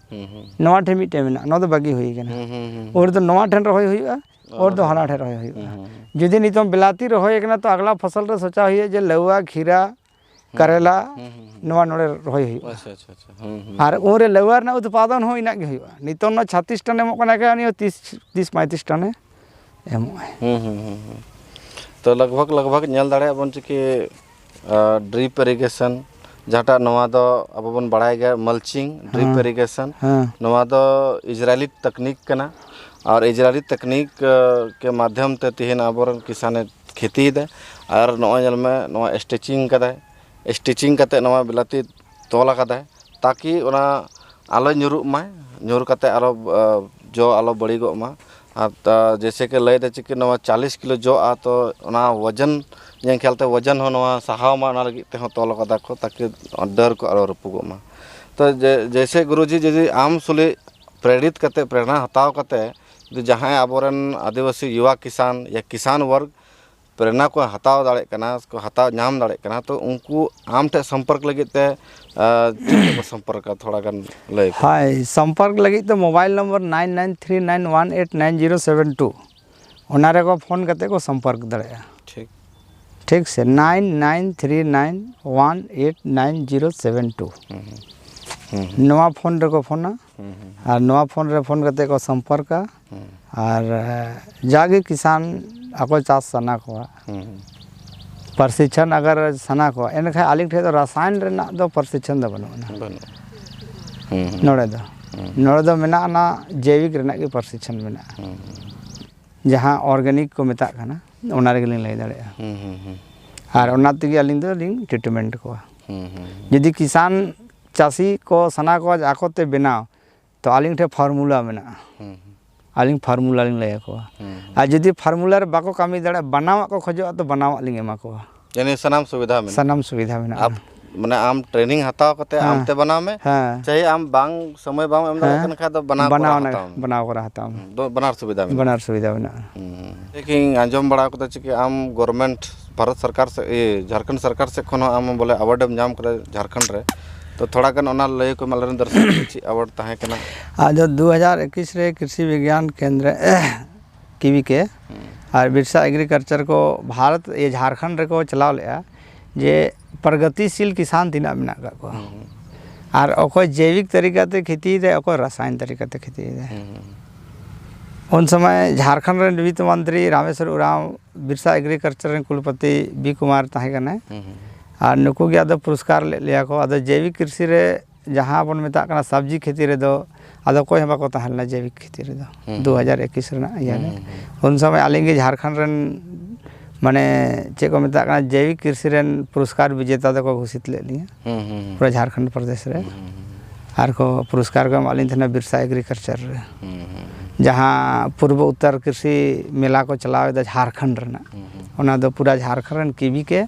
ᱦᱩᱸ, ᱦᱩᱸ᱾ ᱱᱚᱣᱟ ᱴᱷᱮᱱ ᱢᱤᱫᱴᱮᱱ ᱢᱮᱱᱟᱜᱼᱟ, ᱱᱚᱣᱟ ᱫᱚ ᱵᱟᱹᱜᱤ ᱦᱩᱭ ᱠᱟᱱᱟ᱾ ᱦᱩᱸ, ᱦᱩᱸ, ᱦᱩᱸ, ᱳᱨ ᱦᱩᱸ᱾ ᱫᱚ ᱱᱚᱣᱟ ᱴᱷᱮᱱ ᱨᱚᱦᱚᱭ ᱦᱩᱭᱩᱜᱼᱟ, ᱚ, ᱳᱨ ᱫᱚ ᱦᱳᱭ᱾ ᱦᱟᱱᱟ ᱴᱷᱮᱱ ᱨᱚᱦᱚᱭ ᱦᱩᱭᱩᱜᱼᱟ᱾ ᱦᱩᱸ, ᱦᱩᱸ, ᱦᱩᱸ᱾ ᱡᱩᱫᱤ ᱱᱤᱛᱚᱝ ᱵᱤᱞᱟᱹᱛᱤ ᱨᱚᱦᱚᱭ ᱠᱟᱱᱟ, ᱛᱚ ᱟᱜᱽᱞᱟ ᱯᱷᱚᱥᱚᱞ ᱨᱮ ᱥᱚᱪᱟ ᱦᱩᱭᱩᱜᱼᱟ ᱡᱮ ᱞᱟᱹᱣᱟ, ᱠᱷᱤᱨᱟ, ᱦᱩᱸ, ᱠᱟᱨᱮᱞᱟ, ᱦᱩᱸ, ᱦᱩᱸ, ᱦᱩᱸ᱾ ᱱᱚᱣᱟ ᱱᱚᱰᱮ ᱨᱚᱦᱚᱭ ᱦᱩᱭᱩᱜᱼᱟ᱾ ᱟᱪᱪᱷᱟ, ᱟᱪᱪᱷᱟ, ᱟᱪᱪᱷᱟ᱾ ᱦᱩᱸ, ᱦᱩᱸ, ᱟᱨ ᱦᱩᱸ᱾ ᱩᱱᱨᱮ ᱞᱟᱹᱣᱟ ᱨᱮᱱᱟᱜ ᱩᱛᱯᱟᱫᱚᱱ ᱦᱚᱸ ᱤᱱᱟᱹᱜ ᱜᱮ ᱦᱩᱭᱩᱜᱼᱟ᱾ ᱱᱤᱛᱚᱝ ᱱᱚᱣᱟ ᱪᱷᱟᱛᱤᱥ ᱴᱚᱱ ᱮᱢᱚᱜ ᱠᱟᱱᱟ, ᱩᱱᱤ ᱦᱚᱸ ᱛᱤᱥ, ᱛᱤᱥ ᱯᱚᱸᱭᱛᱨᱤᱥ ᱴᱚᱱᱮ ᱮᱢᱚᱜᱼᱟᱭ᱾ ᱦᱩᱸ, ᱦᱩᱸ, ᱦᱩᱸ, ᱦᱩᱸ᱾ ᱛᱚ ᱞᱟᱜᱽ ᱵᱷᱟᱜᱽ, ᱞᱟᱜᱽ ᱵᱷᱟᱜᱽ ᱧᱮᱞ ᱫᱟᱲᱮᱭᱟᱜ ᱵᱚᱱ ᱪᱮ ᱠᱤ, ᱟ, drip irrigation ᱡᱟᱦᱟᱸᱴᱟᱜ ᱱᱚᱣᱟ ᱫᱚ ᱟᱵᱚ ᱵᱚᱱ ᱵᱟᱲᱟᱭ ᱜᱮᱭᱟ mulching, drip ᱦᱮᱸ᱾ Irrigation, ᱦᱮᱸ᱾ ᱱᱚᱣᱟ ᱫᱚ ᱤᱡᱽᱨᱟᱭᱮᱞᱤ ᱛᱟᱠᱱᱤᱠ ᱠᱟᱱᱟ᱾ ᱟᱨ ᱤᱡᱽᱨᱟᱭᱮᱞᱤ ᱛᱟᱠᱱᱤᱠ, ᱟᱸ, ᱠᱮ ᱢᱟᱫᱷᱭᱚᱢ ᱛᱮ ᱛᱮᱦᱮᱧ ᱟᱵᱚᱨᱮᱱ ᱠᱤᱥᱟᱱᱮ ᱠᱷᱮᱛᱤᱭᱮᱫᱟ᱾ ᱟᱨ ᱱᱚᱜᱼᱚᱭ ᱧᱮᱞ ᱢᱮ, ᱱᱚᱣᱟ stitching ᱠᱟᱫᱟᱭ, stitching ᱠᱟᱛᱮ ᱱᱚᱣᱟ ᱵᱤᱞᱟᱹᱛᱤ ᱛᱚᱞ ᱟᱠᱟᱫᱟᱭ, ᱛᱟᱠᱤ ᱚᱱᱟ ᱟᱞᱚ ᱧᱩᱨᱩᱜ ᱢᱟᱭ, ᱧᱩᱨ ᱠᱟᱛᱮ ᱟᱨᱚ, ᱟᱸ, ᱡᱚ ᱟᱞᱚ ᱵᱟᱹᱲᱤᱡᱚᱜ ᱢᱟ᱾ ᱟᱨ, ᱟᱸ, ᱡᱮᱭᱥᱮ ᱠᱤ ᱞᱟᱹᱭ ᱫᱟ ᱪᱮᱫ ᱠᱤ ᱱᱚᱣᱟ ᱪᱟᱞᱤᱥ ᱠᱤᱞᱳ ᱡᱚᱜᱼᱟ, ᱛᱚ ᱚᱱᱟ ᱣᱟᱡᱟᱱ ᱧᱮᱞ ᱠᱷᱮᱭᱟᱞ ᱛᱮ ᱣᱟᱡᱟᱱ ᱦᱚᱸ ᱱᱚᱣᱟ ᱥᱟᱦᱟᱣ ᱢᱟ, ᱚᱱᱟ ᱞᱟᱹᱜᱤᱫ ᱛᱮᱦᱚᱸ ᱛᱚᱞ ᱠᱟᱫᱟ ᱠᱚ, ᱛᱟᱠᱤ ᱰᱟᱹᱨ ᱠᱚ ᱟᱞᱚ ᱨᱟᱹᱯᱩᱜᱚᱜ ᱢᱟ᱾ ᱛᱚ ᱡᱮ-, ᱡᱮᱭᱥᱮ ᱜᱩᱨᱩᱡᱤ ᱡᱩᱫᱤ ᱟᱢ ᱥᱩᱞᱤ ᱯᱨᱮᱨᱤᱛ ᱠᱟᱛᱮ, ᱯᱨᱮᱨᱱᱟ ᱦᱟᱛᱟᱣ ᱠᱟᱛᱮ, ᱡᱩᱫᱤ ᱡᱟᱦᱟᱸᱭ ᱟᱵᱚᱨᱮᱱ ᱟᱹᱫᱤᱵᱟᱹᱥᱤ ᱭᱩᱣᱟ ᱠᱤᱥᱟᱱ ᱭᱟ ᱠᱤᱥᱟᱱ ᱣᱟᱨᱜᱽ ᱯᱨᱮᱨᱱᱟ ᱠᱚ ᱦᱟᱛᱟᱣ ᱫᱟᱲᱮᱭᱟᱜ ᱠᱟᱱᱟ, ᱠᱚ ᱦᱟᱛᱟᱣ ᱧᱟᱢ ᱫᱟᱲᱮᱭᱟᱜ ᱠᱟᱱᱟ, ᱛᱚ ᱩᱱᱠᱩ ᱟᱢ ᱴᱷᱮᱱ ᱥᱚᱢᱯᱚᱨᱠ ᱞᱟᱹᱜᱤᱫ ᱛᱮ, ᱟᱸ, ᱪᱮᱫ ᱛᱮᱠᱚ ᱥᱚᱢᱯᱚᱨᱠᱟ? ᱛᱷᱚᱲᱟ ᱜᱟᱱ ᱞᱟᱹᱭ ᱠᱚ᱾ ᱦᱳᱭ, ᱥᱚᱢᱯᱚᱨᱠ ᱞᱟᱹᱜᱤᱫ ᱛᱮ mobile number nine nine three nine one eight nine zero seven two, ᱚᱱᱟ ᱨᱮᱠᱚ ᱯᱷᱳᱱ ᱠᱟᱛᱮ ᱠᱚ ᱥᱚᱢᱯᱚᱨᱠ ᱫᱟᱲᱮᱭᱟᱜᱼᱟ᱾ ᱴᱷᱤᱠ᱾ ᱴᱷᱤᱠ ᱥᱮ, nine nine three nine one eight nine zero seven two᱾ ᱦᱩᱸ, ᱦᱩᱸ᱾ ᱦᱩᱸ, ᱦᱩᱸ᱾ ᱱᱚᱣᱟ ᱯᱷᱳᱱ ᱨᱮᱠᱚ ᱯᱷᱳᱱᱟ᱾ ᱦᱩᱸ, ᱦᱩᱸ᱾ ᱟᱨ ᱱᱚᱣᱟ ᱯᱷᱳᱱ ᱨᱮ ᱯᱷᱳᱱ ᱠᱟᱛᱮ ᱠᱚ ᱥᱚᱢᱯᱚᱨᱠᱟ᱾ ᱦᱩᱸ᱾ ᱟᱨ, ᱮ, ᱡᱟᱜᱮ ᱠᱤᱥᱟᱱ ᱟᱠᱚ ᱪᱟᱥ ᱥᱟᱱᱟ ᱠᱚᱣᱟ, ᱦᱩᱸ, ᱦᱩᱸ᱾ ᱯᱨᱚᱥᱤᱠᱠᱷᱚᱱ ᱟᱜᱟᱨ ᱥᱟᱱᱟ ᱠᱚᱣᱟ, ᱮᱱᱠᱷᱟᱱ ᱟᱹᱞᱤᱧ ᱴᱷᱮᱱ ᱫᱚ ᱨᱟᱥᱟᱭᱚᱱ ᱨᱮᱱᱟᱜ ᱫᱚ ᱯᱨᱚᱥᱤᱠᱠᱷᱚᱱ ᱫᱚ ᱵᱟᱹᱱᱩᱜ ᱟᱱᱟ᱾ ᱵᱟᱹᱱᱩᱜᱼᱟ᱾ ᱦᱩᱸ, ᱦᱩᱸ᱾ ᱱᱚᱰᱮ ᱫᱚ, ᱦᱩᱸ᱾ ᱱᱚᱰᱮ ᱫᱚ ᱢᱮᱱᱟᱜ ᱟᱱᱟ ᱡᱳᱭᱵᱤᱠ ᱨᱮᱱᱟᱜ ᱜᱮ ᱯᱨᱚᱥᱤᱠᱠᱷᱚᱱ ᱢᱮᱱᱟᱜᱼᱟ᱾ ᱦᱩᱸ, ᱦᱩᱸ᱾ ᱡᱟᱦᱟᱸ organic ᱠᱚ ᱢᱮᱛᱟᱜ ᱠᱟᱱᱟ, ᱚᱱᱟ ᱨᱮᱜᱮ ᱞᱤᱧ ᱞᱟᱹᱭ ᱫᱟᱲᱮᱭᱟᱜᱼᱟ᱾ ᱦᱩᱸ, ᱦᱩᱸ, ᱦᱩᱸ᱾ ᱟᱨ ᱚᱱᱟ ᱛᱮᱜᱮ ᱟᱹᱞᱤᱧ ᱫᱚᱞᱤᱧ treatment ᱠᱚᱣᱟ᱾ ᱦᱩᱸ, ᱦᱩᱸ, ᱦᱩᱸ᱾ ᱡᱩᱫᱤ ᱠᱤᱥᱟᱱ ᱪᱟᱹᱥᱤ ᱠᱚ ᱥᱟᱱᱟ ᱠᱚᱣᱟ ᱡᱮ ᱟᱠᱚ ᱛᱮ ᱵᱮᱱᱟᱣ, ᱛᱚ ᱟᱹᱞᱤᱧ ᱴᱷᱮᱱ formula ᱢᱮᱱᱟᱜᱼᱟ᱾ ᱦᱩᱸ, ᱦᱩᱸ᱾ ᱟᱹᱞᱤᱧ formula ᱞᱤᱧ ᱞᱟᱹᱭ ᱟᱠᱚᱣᱟ᱾ ᱦᱩᱸ, ᱦᱩᱸ᱾ ᱟᱨ ᱡᱩᱫᱤ formula ᱨᱮ ᱵᱟᱠᱚ ᱠᱟᱹᱢᱤ ᱫᱟᱲᱮᱭᱟᱜᱼᱟ, ᱵᱮᱱᱟᱣᱟᱜ ᱠᱚ ᱠᱷᱚᱡᱚᱜᱼᱟ, ᱛᱚ ᱵᱮᱱᱟᱣᱟᱜ ᱞᱤᱧ ᱮᱢᱟ ᱠᱚᱣᱟ᱾ ᱭᱟᱱᱤ ᱥᱟᱱᱟᱢ ᱥᱩᱵᱤᱫᱷᱟ ᱢᱮᱱᱟᱜᱼᱟ᱾ ᱥᱟᱱᱟᱢ ᱥᱩᱵᱤᱫᱷᱟ ᱢᱮᱱᱟᱜᱼᱟ᱾ ᱟᱯ-, ᱢᱟᱱᱮ ᱟᱢ training ᱦᱟᱛᱟᱣ ᱠᱟᱛᱮ ᱟᱢ ᱦᱮᱸ᱾ ᱛᱮ ᱵᱮᱱᱟᱣ ᱢᱮ᱾ ᱦᱮᱸ᱾ ᱪᱟᱦᱮ ᱟᱢ ᱵᱟᱝ ᱥᱚᱢᱚᱭ ᱵᱟᱢ ᱮᱢ ᱫᱟᱲᱮᱭᱟᱜ ᱦᱮᱸ᱾ ᱠᱟᱱ ᱠᱷᱟᱡ ᱫᱚ ᱵᱮᱱᱟᱣ ᱠᱚᱨᱟ ᱱᱟᱭ, ᱦᱟᱛᱟᱣ ᱢᱮ᱾ ᱵᱮᱱᱟᱣ ᱠᱚᱨᱟ ᱦᱟᱛᱟᱣ ᱢᱮ᱾ ᱦᱩᱸ, ᱫᱚ ᱵᱟᱱᱟᱨ ᱥᱩᱵᱤᱫᱷᱟ ᱢᱮᱱᱟᱜᱼᱟ᱾ ᱵᱟᱱᱟᱨ ᱥᱩᱵᱤᱫᱷᱟ ᱢᱮᱱᱟᱜᱼᱟ᱾ ᱦᱩᱸ᱾ ᱞᱮᱠᱤᱱ ᱟᱸᱡᱚᱢ ᱵᱟᱲᱟ ᱠᱟᱫᱟ ᱪᱮᱫ ᱟᱢ government ᱵᱷᱟᱨᱚᱛ ᱥᱚᱨᱠᱟᱨ ᱥᱮ, ᱤᱭᱟᱹ, ᱡᱷᱟᱲᱠᱷᱚᱸᱰ ᱥᱚᱨᱠᱟᱨ ᱥᱮᱫ ᱠᱷᱚᱱ ᱦᱚᱸ ᱟᱢ ᱵᱚᱞᱮ award ᱮᱢ ᱧᱟᱢ ᱠᱟᱫᱟ ᱡᱷᱟᱲᱠᱷᱚᱸᱰ ᱨᱮ, ᱛᱚ ᱛᱷᱚᱲᱟ ᱜᱟᱱ ᱚᱱᱟ ᱞᱟᱹᱭ ᱠᱚᱢᱮ ᱟᱞᱮᱨᱮᱱ ᱫᱚᱨᱥᱚᱠ ᱠᱚ ᱪᱮᱫ award ᱛᱟᱦᱮᱸ ᱠᱟᱱᱟ? ᱟᱫᱚ ᱫᱩ ᱦᱟᱡᱟᱨ ᱮᱠᱩᱥ ᱨᱮ ᱠᱨᱤᱥᱤ ᱵᱤᱜᱽᱜᱟᱱ ᱠᱮᱱᱫᱨᱚ, ᱠᱤᱵᱤ ᱠᱮ, ᱦᱩᱸ᱾ ᱟᱨ ᱵᱤᱨᱥᱟ agriculture ᱠᱚ ᱵᱷᱟᱨᱚᱛ, ᱤᱭᱟᱹ, ᱡᱷᱟᱲᱠᱷᱚᱸᱰ ᱨᱮᱠᱚ ᱪᱟᱞᱟᱣ ᱞᱮᱜᱼᱟ ᱡᱮ ᱯᱨᱚᱜᱚᱛᱤᱥᱤᱞ ᱠᱤᱥᱟᱱ ᱛᱤᱱᱟᱹᱜ ᱢᱮᱱᱟᱜ ᱟᱠᱟᱫ ᱠᱚᱣᱟ᱾ ᱦᱩᱸ, ᱦᱩᱸ᱾ ᱟᱨ ᱚᱠᱚᱭ ᱡᱳᱭᱵᱤᱠ ᱛᱟᱹᱨᱤᱠᱟ ᱛᱮ ᱠᱷᱮᱛᱤᱭᱮᱫᱟᱭ, ᱚᱠᱚᱭ ᱨᱟᱥᱟᱭᱚᱱ ᱛᱟᱹᱨᱤᱠᱟ ᱛᱮ ᱠᱷᱮᱛᱤᱭᱮᱫᱟᱭ᱾ ᱦᱩᱸ, ᱦᱩᱸ᱾ ᱩᱱ ᱥᱚᱢᱚᱭ ᱡᱷᱟᱲᱠᱷᱚᱸᱰ ᱨᱮᱱ ᱵᱤᱛᱛᱚ ᱢᱚᱱᱛᱨᱤ ᱨᱟᱢᱮᱥᱣᱚᱨ ᱩᱨᱟᱸᱣ ᱵᱤᱨᱥᱟ agriculture ᱨᱮᱱ ᱠᱩᱞᱯᱚᱛᱤ ᱵᱤ ᱠᱩᱢᱟᱨ ᱛᱟᱦᱮᱸ ᱠᱟᱱᱟᱭ᱾ ᱦᱩᱸ, ᱦᱩᱸ᱾ ᱟᱨ ᱱᱩᱠᱩ ᱜᱮ ᱟᱫᱚ ᱯᱩᱨᱚᱥᱠᱟᱨ ᱞᱮᱫ ᱞᱮᱭᱟ ᱠᱚ᱾ ᱟᱫᱚ ᱡᱳᱭᱵᱤᱠ ᱠᱨᱤᱥᱤ ᱨᱮ ᱡᱟᱦᱟᱸ ᱵᱚᱱ ᱢᱮᱛᱟᱜ ᱠᱟᱱᱟ ᱥᱟᱵᱽᱡᱤ ᱠᱷᱮᱛᱤ ᱨᱮᱫᱚ ᱟᱫᱚ ᱚᱠᱚᱭ ᱦᱚᱸ ᱵᱟᱠᱚ ᱛᱟᱦᱮᱸ ᱞᱮᱱᱟ ᱡᱳᱭᱵᱤᱠ ᱠᱷᱮᱛᱤ ᱨᱮᱫᱚ᱾ ᱦᱩᱸ᱾ ᱫᱩ ᱦᱟᱡᱟᱨ ᱮᱠᱩᱥ ᱨᱮᱱᱟᱜ ᱤᱭᱟᱹ ᱨᱮ᱾ ᱦᱩᱸ, ᱦᱩᱸ᱾ ᱩᱱ ᱥᱚᱢᱚᱭ ᱟᱹᱞᱤᱧ ᱜᱮ ᱡᱷᱟᱲᱠᱷᱚᱸᱰ ᱨᱮᱱ, ᱢᱟᱱᱮ, ᱪᱮᱫ ᱠᱚ ᱢᱮᱛᱟᱜ ᱠᱟᱱᱟ, ᱡᱳᱭᱵᱤᱠ ᱠᱨᱤᱥᱤ ᱨᱮᱱ ᱯᱩᱨᱚᱥᱠᱟᱨ ᱵᱤᱡᱮᱛᱟ ᱫᱚᱠᱚ ᱜᱷᱳᱥᱤᱛ ᱞᱮᱫ ᱞᱤᱧᱟ᱾ ᱦᱩᱸ, ᱦᱩᱸ, ᱦᱩᱸ᱾ ᱯᱩᱨᱟᱹ ᱡᱷᱟᱲᱠᱷᱚᱸᱰ ᱯᱨᱚᱫᱮᱥ ᱨᱮ᱾ ᱦᱩᱸ, ᱦᱩᱸ, ᱦᱩᱸ᱾ ᱟᱨ ᱠᱚ ᱯᱩᱨᱚᱥᱠᱟᱨ ᱠᱚ ᱮᱢᱟᱜ ᱞᱤᱧ ᱛᱟᱦᱮᱱᱟ ᱵᱤᱨᱥᱟ ᱮᱜᱽᱨᱤᱠᱟᱞᱪᱟᱨ ᱨᱮ᱾ ᱦᱩᱸ, ᱦᱩᱸ, ᱦᱩᱸ᱾ ᱡᱟᱦᱟᱸ ᱯᱩᱨᱵᱚ ᱩᱛᱛᱚᱨ ᱠᱨᱤᱥᱤ ᱢᱮᱞᱟ ᱠᱚ ᱪᱟᱞᱟᱣ ᱮᱫᱟ ᱡᱷᱟᱲᱠᱷᱚᱸᱰ ᱨᱮᱱᱟᱜ, ᱦᱩᱸ, ᱦᱩᱸ᱾ ᱚᱱᱟ ᱫᱚ ᱯᱩᱨᱟᱹ ᱡᱷᱟᱲᱠᱷᱚᱸᱰ ᱨᱮᱱ ᱠᱮᱵᱷᱤ ᱠᱮ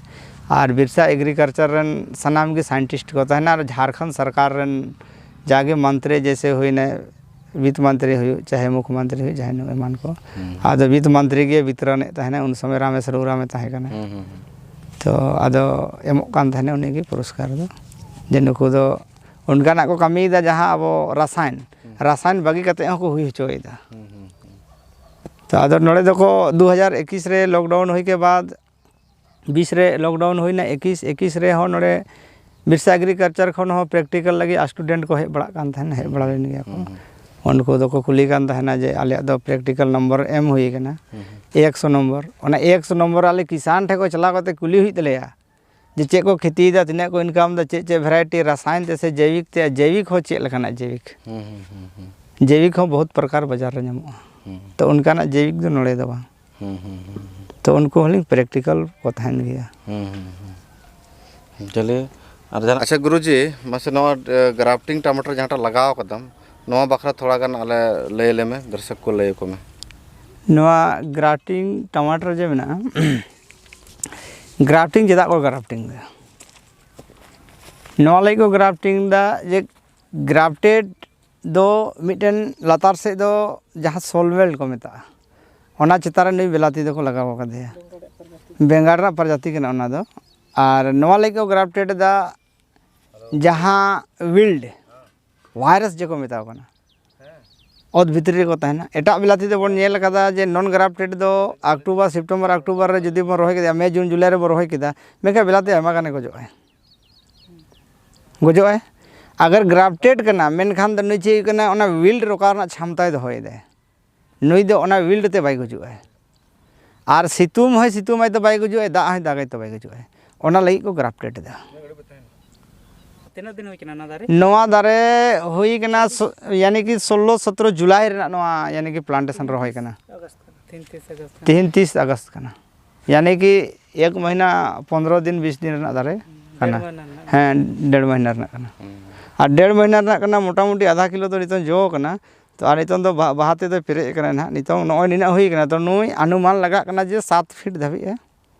ᱟᱨ ᱵᱤᱨᱥᱟ ᱮᱜᱽᱨᱤᱠᱟᱞᱪᱟᱨ ᱨᱮᱱ ᱥᱟᱱᱟᱢ ᱜᱮ ᱥᱟᱭᱮᱱᱴᱤᱥᱴ ᱠᱚ ᱛᱟᱦᱮᱱᱟ᱾ ᱟᱨ ᱡᱷᱟᱲᱠᱷᱚᱸᱰ ᱥᱚᱨᱠᱟᱨ ᱨᱮᱱ ᱡᱟᱜᱮ ᱢᱚᱱᱛᱨᱤ, ᱡᱮᱭᱥᱮ ᱦᱩᱭᱱᱟ ᱵᱤᱛ ᱢᱚᱱᱛᱨᱤ ᱦᱩᱭᱩᱜ, ᱪᱟᱦᱮ ᱢᱩᱠᱷᱭᱚ ᱢᱚᱱᱛᱨᱤ ᱦᱩᱭᱩᱜ, ᱡᱟᱦᱟᱸᱭ ᱮᱢᱟᱱ ᱠᱚ, ᱦᱩᱸ᱾ ᱟᱫᱚ ᱵᱤᱛ ᱢᱚᱱᱛᱨᱤ ᱜᱮ ᱵᱤᱛᱨᱚᱱᱮᱫ ᱛᱟᱦᱮᱱᱟ᱾ ᱩᱱ ᱥᱚᱢᱚᱭ ᱨᱟᱢᱮᱥ ᱨᱩᱨᱟᱢᱮ ᱛᱟᱦᱮᱸ ᱠᱟᱱᱟ᱾ ᱦᱩᱸ, ᱦᱩᱸ, ᱦᱩᱸ᱾ ᱛᱚ ᱟᱫᱚ ᱮᱢᱚᱜ ᱠᱟᱱ ᱛᱟᱦᱮᱱᱟ ᱩᱱᱤᱜᱮ ᱯᱩᱨᱚᱥᱠᱟᱨ ᱫᱚ, ᱡᱮ ᱱᱩᱠᱩ ᱫᱚ ᱚᱱᱠᱟᱱᱟᱜ ᱠᱚ ᱠᱟᱹᱢᱤᱭᱮᱫᱟ ᱡᱟᱦᱟᱸ ᱟᱵᱚ ᱨᱟᱥᱟᱭᱚᱱ, ᱦᱩᱸ᱾ ᱨᱟᱥᱟᱭᱚᱱ ᱵᱟᱹᱜᱤ ᱠᱟᱛᱮ ᱦᱚᱸᱠᱚ ᱦᱩᱭ ᱦᱚᱪᱚᱭᱮᱫᱟ᱾ ᱦᱩᱸ, ᱦᱩᱸ, ᱦᱩᱸ᱾ ᱛᱚ ᱟᱫᱚ ᱱᱚᱰᱮ ᱫᱚᱠᱚ ᱫᱩ ᱦᱟᱡᱟᱨ ᱮᱠᱩᱥ ᱨᱮ ᱞᱚᱠᱰᱟᱣᱩᱱ ᱦᱩᱭ ᱠᱮ ᱵᱟᱫ, ᱵᱤᱥ ᱨᱮ ᱞᱚᱠᱰᱟᱣᱩᱱ ᱦᱩᱭᱱᱟ, ᱮᱠᱩᱥ, ᱮᱠᱩᱥ ᱨᱮᱦᱚᱸ ᱱᱚᱰᱮ ᱵᱤᱨᱥᱟ ᱮᱜᱽᱨᱤᱠᱟᱞᱪᱟᱨ ᱠᱷᱚᱱ ᱦᱚᱸ ᱯᱨᱮᱠᱴᱤᱠᱟᱞ ᱞᱟᱹᱜᱤᱫ ᱥᱴᱩᱰᱮᱱᱴ ᱠᱚ ᱦᱮᱡ ᱵᱟᱲᱟᱜ ᱠᱟᱱ ᱛᱟᱦᱮᱱᱟ, ᱦᱮᱡ ᱵᱟᱲᱟ ᱞᱮᱱ ᱜᱮᱭᱟ ᱠᱚ᱾ ᱦᱩᱸ, ᱦᱩᱸ᱾ ᱩᱱᱠᱩ ᱫᱚᱠᱚ ᱠᱩᱞᱤ ᱠᱟᱱ ᱛᱟᱦᱮᱱᱟ ᱡᱮ ᱟᱞᱮᱭᱟᱜ ᱫᱚ ᱯᱨᱮᱠᱴᱤᱠᱟᱞ ᱱᱚᱢᱵᱚᱨ ᱮᱢ ᱦᱩᱭ ᱠᱟᱱᱟ, ᱦᱩᱸ, ᱦᱩᱸ᱾ ᱮᱠᱥᱚ ᱱᱚᱢᱵᱚᱨ᱾ ᱚᱱᱟ ᱮᱠᱥᱚ ᱱᱚᱢᱵᱚᱨ ᱟᱞᱮ ᱠᱤᱥᱟᱱ ᱴᱷᱮᱱ ᱠᱚ ᱪᱟᱞᱟᱣ ᱠᱟᱛᱮ ᱠᱩᱞᱤ ᱦᱩᱭᱩᱜ ᱛᱟᱞᱮᱭᱟ ᱡᱮ ᱪᱮᱫ ᱠᱚ ᱠᱷᱮᱛᱤᱭᱮᱫᱟ, ᱛᱤᱱᱟᱹᱜ ᱠᱚ ᱤᱱᱠᱟᱢ ᱮᱫᱟ, ᱪᱮᱫ ᱪᱮᱫ ᱵᱷᱮᱨᱟᱭᱴᱤ ᱨᱟᱥᱟᱭᱚᱱ ᱛᱮ ᱥᱮ ᱡᱳᱭᱵᱤᱠ ᱛᱮ, ᱡᱳᱭᱵᱤᱠ ᱦᱚᱸ ᱪᱮᱫ ᱞᱮᱠᱟᱱᱟᱜ ᱡᱳᱭᱵᱤᱠ? ᱦᱩᱸ, ᱦᱩᱸ, ᱦᱩᱸ, ᱦᱩᱸ᱾ ᱡᱳᱭᱵᱤᱠ ᱦᱚᱸ ᱵᱚᱦᱩᱛ ᱯᱨᱚᱠᱟᱨ ᱵᱟᱡᱟᱨ ᱨᱮ ᱧᱟᱢᱚᱜᱼᱟ᱾ ᱦᱩᱸ᱾ ᱛᱚ ᱚᱱᱠᱟᱱᱟᱜ ᱡᱳᱭᱵᱤᱠ ᱫᱚ ᱱᱚᱰᱮ ᱫᱚ ᱵᱟᱝ᱾ ᱦᱩᱸ, ᱦᱩᱸ, ᱦᱩᱸ, ᱦᱩᱸ᱾ ᱛᱚ ᱩᱱᱠᱩ ᱦᱚᱸᱞᱤᱧ ᱯᱨᱮᱠᱴᱤᱠᱟᱞ ᱠᱚ ᱛᱟᱦᱮᱱ ᱜᱮᱭᱟ᱾ ᱦᱩᱸ, ᱦᱩᱸ, ᱦᱩᱸ᱾ ᱪᱚᱞᱤᱭᱮ, ᱟᱨ ᱡᱟᱦᱟᱱᱟᱜ? ᱟᱪᱪᱷᱟ ᱜᱩᱨᱩᱡᱤ, ᱢᱟᱥᱮ ᱱᱚᱣᱟ, ᱮ, ᱜᱨᱟᱯᱴᱤᱝ ᱴᱟᱢᱟᱴᱟᱨ ᱡᱟᱦᱟᱸᱴᱟᱜ ᱞᱟᱜᱟᱣ ᱠᱟᱫᱟᱢ, ᱱᱚᱣᱟ ᱵᱟᱠᱷᱨᱟ ᱛᱷᱚᱲᱟ ᱜᱟᱱ ᱟᱞᱮ ᱞᱟᱹᱭ ᱟᱞᱮ ᱢᱮ, ᱫᱚᱨᱥᱚᱠ ᱠᱚ ᱞᱟᱹᱭ ᱟᱠᱚ ᱢᱮ᱾ ᱱᱚᱣᱟ ᱜᱨᱟᱯᱴᱤᱝ ᱴᱟᱢᱟᱴᱟᱨ ᱡᱮ ᱢᱮᱱᱟᱜᱼᱟ, ᱜᱨᱟᱯᱴᱤᱝ ᱪᱮᱫᱟᱜ ᱠᱚ ᱜᱨᱟᱯᱴᱤᱝ ᱫᱟ? ᱱᱚᱣᱟ ᱞᱟᱹᱜᱤᱫ ᱠᱚ ᱜᱨᱟᱯᱴᱤᱝ ᱫᱟ ᱡᱮ ᱜᱨᱟᱯᱴᱮᱰ ᱫᱚ ᱢᱤᱫᱴᱮᱱ ᱞᱟᱛᱟᱨ ᱥᱮᱫ ᱫᱚ ᱡᱟᱦᱟᱸ ᱥᱚᱞᱵᱷᱮᱱᱴ ᱠᱚ ᱢᱮᱛᱟᱜᱼᱟ, ᱚᱱᱟ ᱪᱮᱛᱟᱱ ᱨᱮ ᱱᱩᱭ ᱵᱤᱞᱟᱛᱤ ᱫᱚᱠᱚ ᱞᱟᱜᱟᱣ ᱟᱠᱟᱫᱮᱭᱟ᱾ ᱵᱮᱸᱜᱟᱲ ᱨᱮᱱᱟᱜ ᱯᱨᱚᱡᱟᱛᱤ ᱠᱟᱱᱟ ᱚᱱᱟ ᱫᱚ᱾ ᱟᱨ ᱱᱚᱣᱟ ᱞᱟᱹᱜᱤᱫ ᱠᱚ ᱜᱨᱟᱯᱴᱮᱰ ᱮᱫᱟ, ᱡᱟᱦᱟᱸ ᱣᱤᱞᱰ ᱵᱷᱟᱭᱨᱟᱥ ᱡᱮᱠᱚ ᱢᱮᱛᱟᱣ ᱠᱟᱱᱟ, ᱚᱛ ᱵᱷᱤᱛᱨᱤ ᱨᱮᱠᱚ ᱛᱟᱦᱮᱱᱟ᱾ ᱮᱴᱟᱜ ᱵᱤᱞᱟᱛᱤ ᱫᱚᱵᱚᱱ ᱧᱮᱞ ᱟᱠᱟᱫᱟ ᱡᱮ ᱱᱚᱱ ᱜᱨᱟᱯᱴᱮᱰ ᱫᱚ ᱚᱠᱴᱳᱵᱚᱨ, ᱥᱮᱯᱴᱮᱢᱵᱚᱨ, ᱚᱠᱴᱳᱵᱚᱨ ᱨᱮ ᱡᱩᱫᱤ ᱵᱚᱱ ᱨᱚᱦᱚᱭ ᱠᱮᱫᱟ, ᱢᱮ, ᱡᱩᱱ, ᱡᱩᱞᱟᱭ ᱨᱮᱵᱚᱱ ᱨᱚᱦᱚᱭ ᱠᱮᱫᱟ, ᱢᱮᱱᱠᱷᱟᱱ ᱵᱤᱞᱟᱛᱤ ᱟᱭᱢᱟ ᱜᱟᱱᱮ ᱜᱚᱡᱚᱜᱼᱟᱭ᱾ ᱜᱚᱡᱚᱜᱼᱟᱭ᱾ ᱟᱜᱟᱨ ᱜᱨᱟᱯᱴᱮᱰ ᱠᱟᱱᱟ, ᱢᱮᱱᱠᱷᱟᱱ ᱫᱚ ᱱᱩᱭ ᱪᱮᱫ ᱦᱩᱭᱩᱜ ᱠᱟᱱᱟ, ᱚᱱᱟ ᱣᱤᱞᱰ ᱨᱚᱠᱟᱣ ᱨᱮᱱᱟᱜ ᱪᱷᱟᱢᱛᱟᱭ ᱫᱚᱦᱚᱭᱮᱫᱟᱭ᱾ ᱱᱩᱭ ᱫᱚ ᱚᱱᱟ ᱣᱤᱞᱰ ᱛᱮ ᱵᱟᱭ ᱜᱩᱡᱩᱜᱼᱟᱭ᱾ ᱟᱨ ᱥᱤᱛᱩᱝ ᱦᱚᱸᱭ ᱥᱤᱛᱩᱝ ᱟᱭ ᱛᱚ ᱵᱟᱭ ᱜᱩᱡᱩᱜᱼᱟᱭ, ᱫᱟᱜ ᱦᱚᱸᱭ ᱫᱟᱜᱟᱭ ᱛᱚ ᱵᱟᱭ ᱜᱩᱡᱩᱜᱼᱟᱭ᱾ ᱚᱱᱟ ᱞᱟᱹᱜᱤᱫ ᱠᱚ ᱜᱨᱟᱯᱴᱮᱰ ᱮᱫᱟ᱾ ᱛᱤᱱᱟᱹᱜ ᱫᱤᱱ ᱦᱩᱭ ᱠᱟᱱᱟ ᱱᱚᱣᱟ ᱫᱟᱨᱮ? ᱱᱚᱣᱟ ᱫᱟᱨᱮ ᱦᱩᱭ ᱠᱟᱱᱟ ᱥᱚ- ᱭᱟᱱᱤ ᱠᱤ ᱥᱳᱞᱞᱳ ᱥᱚᱛᱨᱚ ᱡᱩᱞᱟᱭ ᱨᱮᱱᱟᱜ ᱱᱚᱣᱟ ᱭᱟᱱᱤ ᱠᱤ ᱯᱞᱟᱱᱴᱮᱥᱚᱱ ᱨᱚᱦᱚᱭ ᱠᱟᱱᱟ᱾ ᱟᱜᱚᱥᱴ ᱠᱟᱱᱟ, ᱛᱤᱦᱤᱧ ᱛᱤᱥ ᱟᱜᱚᱥᱴ ᱠᱟᱱᱟ? ᱛᱤᱦᱤᱧ ᱛᱤᱥ ᱟᱜᱚᱥᱴ ᱠᱟᱱᱟ, ᱭᱟᱱᱤ ᱠᱤ ᱮᱠ ᱢᱟᱹᱦᱱᱟᱹ ᱯᱚᱱᱨᱚ ᱫᱤᱱ ᱵᱤᱥ ᱫᱤᱱ ᱨᱮᱱᱟᱜ ᱫᱟᱨᱮ ᱰᱮᱲ ᱠᱟᱱᱟ᱾ ᱢᱟᱹᱦᱱᱟᱹ ᱨᱮᱱᱟᱜ᱾ ᱦᱮᱸ, ᱰᱮᱲ ᱢᱟᱹᱦᱱᱟᱹ ᱨᱮᱱᱟᱜ ᱠᱟᱱᱟ᱾ ᱟᱨ ᱰᱮᱲ ᱢᱟᱹᱦᱱᱟᱹ ᱨᱮᱱᱟᱜ ᱠᱟᱱᱟ, ᱢᱚᱴᱟᱢᱩᱴᱤ ᱟᱫᱷᱟ ᱠᱤᱞᱳ ᱫᱚ ᱱᱤᱛᱚᱝ ᱡᱚ ᱠᱟᱱᱟ᱾ ᱛᱚ ᱟᱨ ᱱᱤᱛᱚᱝ ᱫᱚ ᱵᱟ- ᱵᱟᱦᱟ ᱛᱮᱫᱚ ᱯᱮᱨᱮᱡ ᱟᱠᱟᱱᱟ ᱱᱟᱦᱟᱜ᱾ ᱱᱤᱛᱚᱝ ᱱᱚᱜᱼᱚᱭ ᱱᱤᱱᱟᱹᱜ ᱦᱩᱭ ᱠᱟᱱᱟ, ᱛᱚ ᱱᱩᱭ ᱟᱱᱩᱢᱟᱱ ᱞᱟᱜᱟᱜ ᱠᱟᱱᱟ ᱡᱮ ᱥᱟᱛ ᱯᱷᱤᱴ ᱫᱷᱟᱹᱵᱤᱡ ᱮ,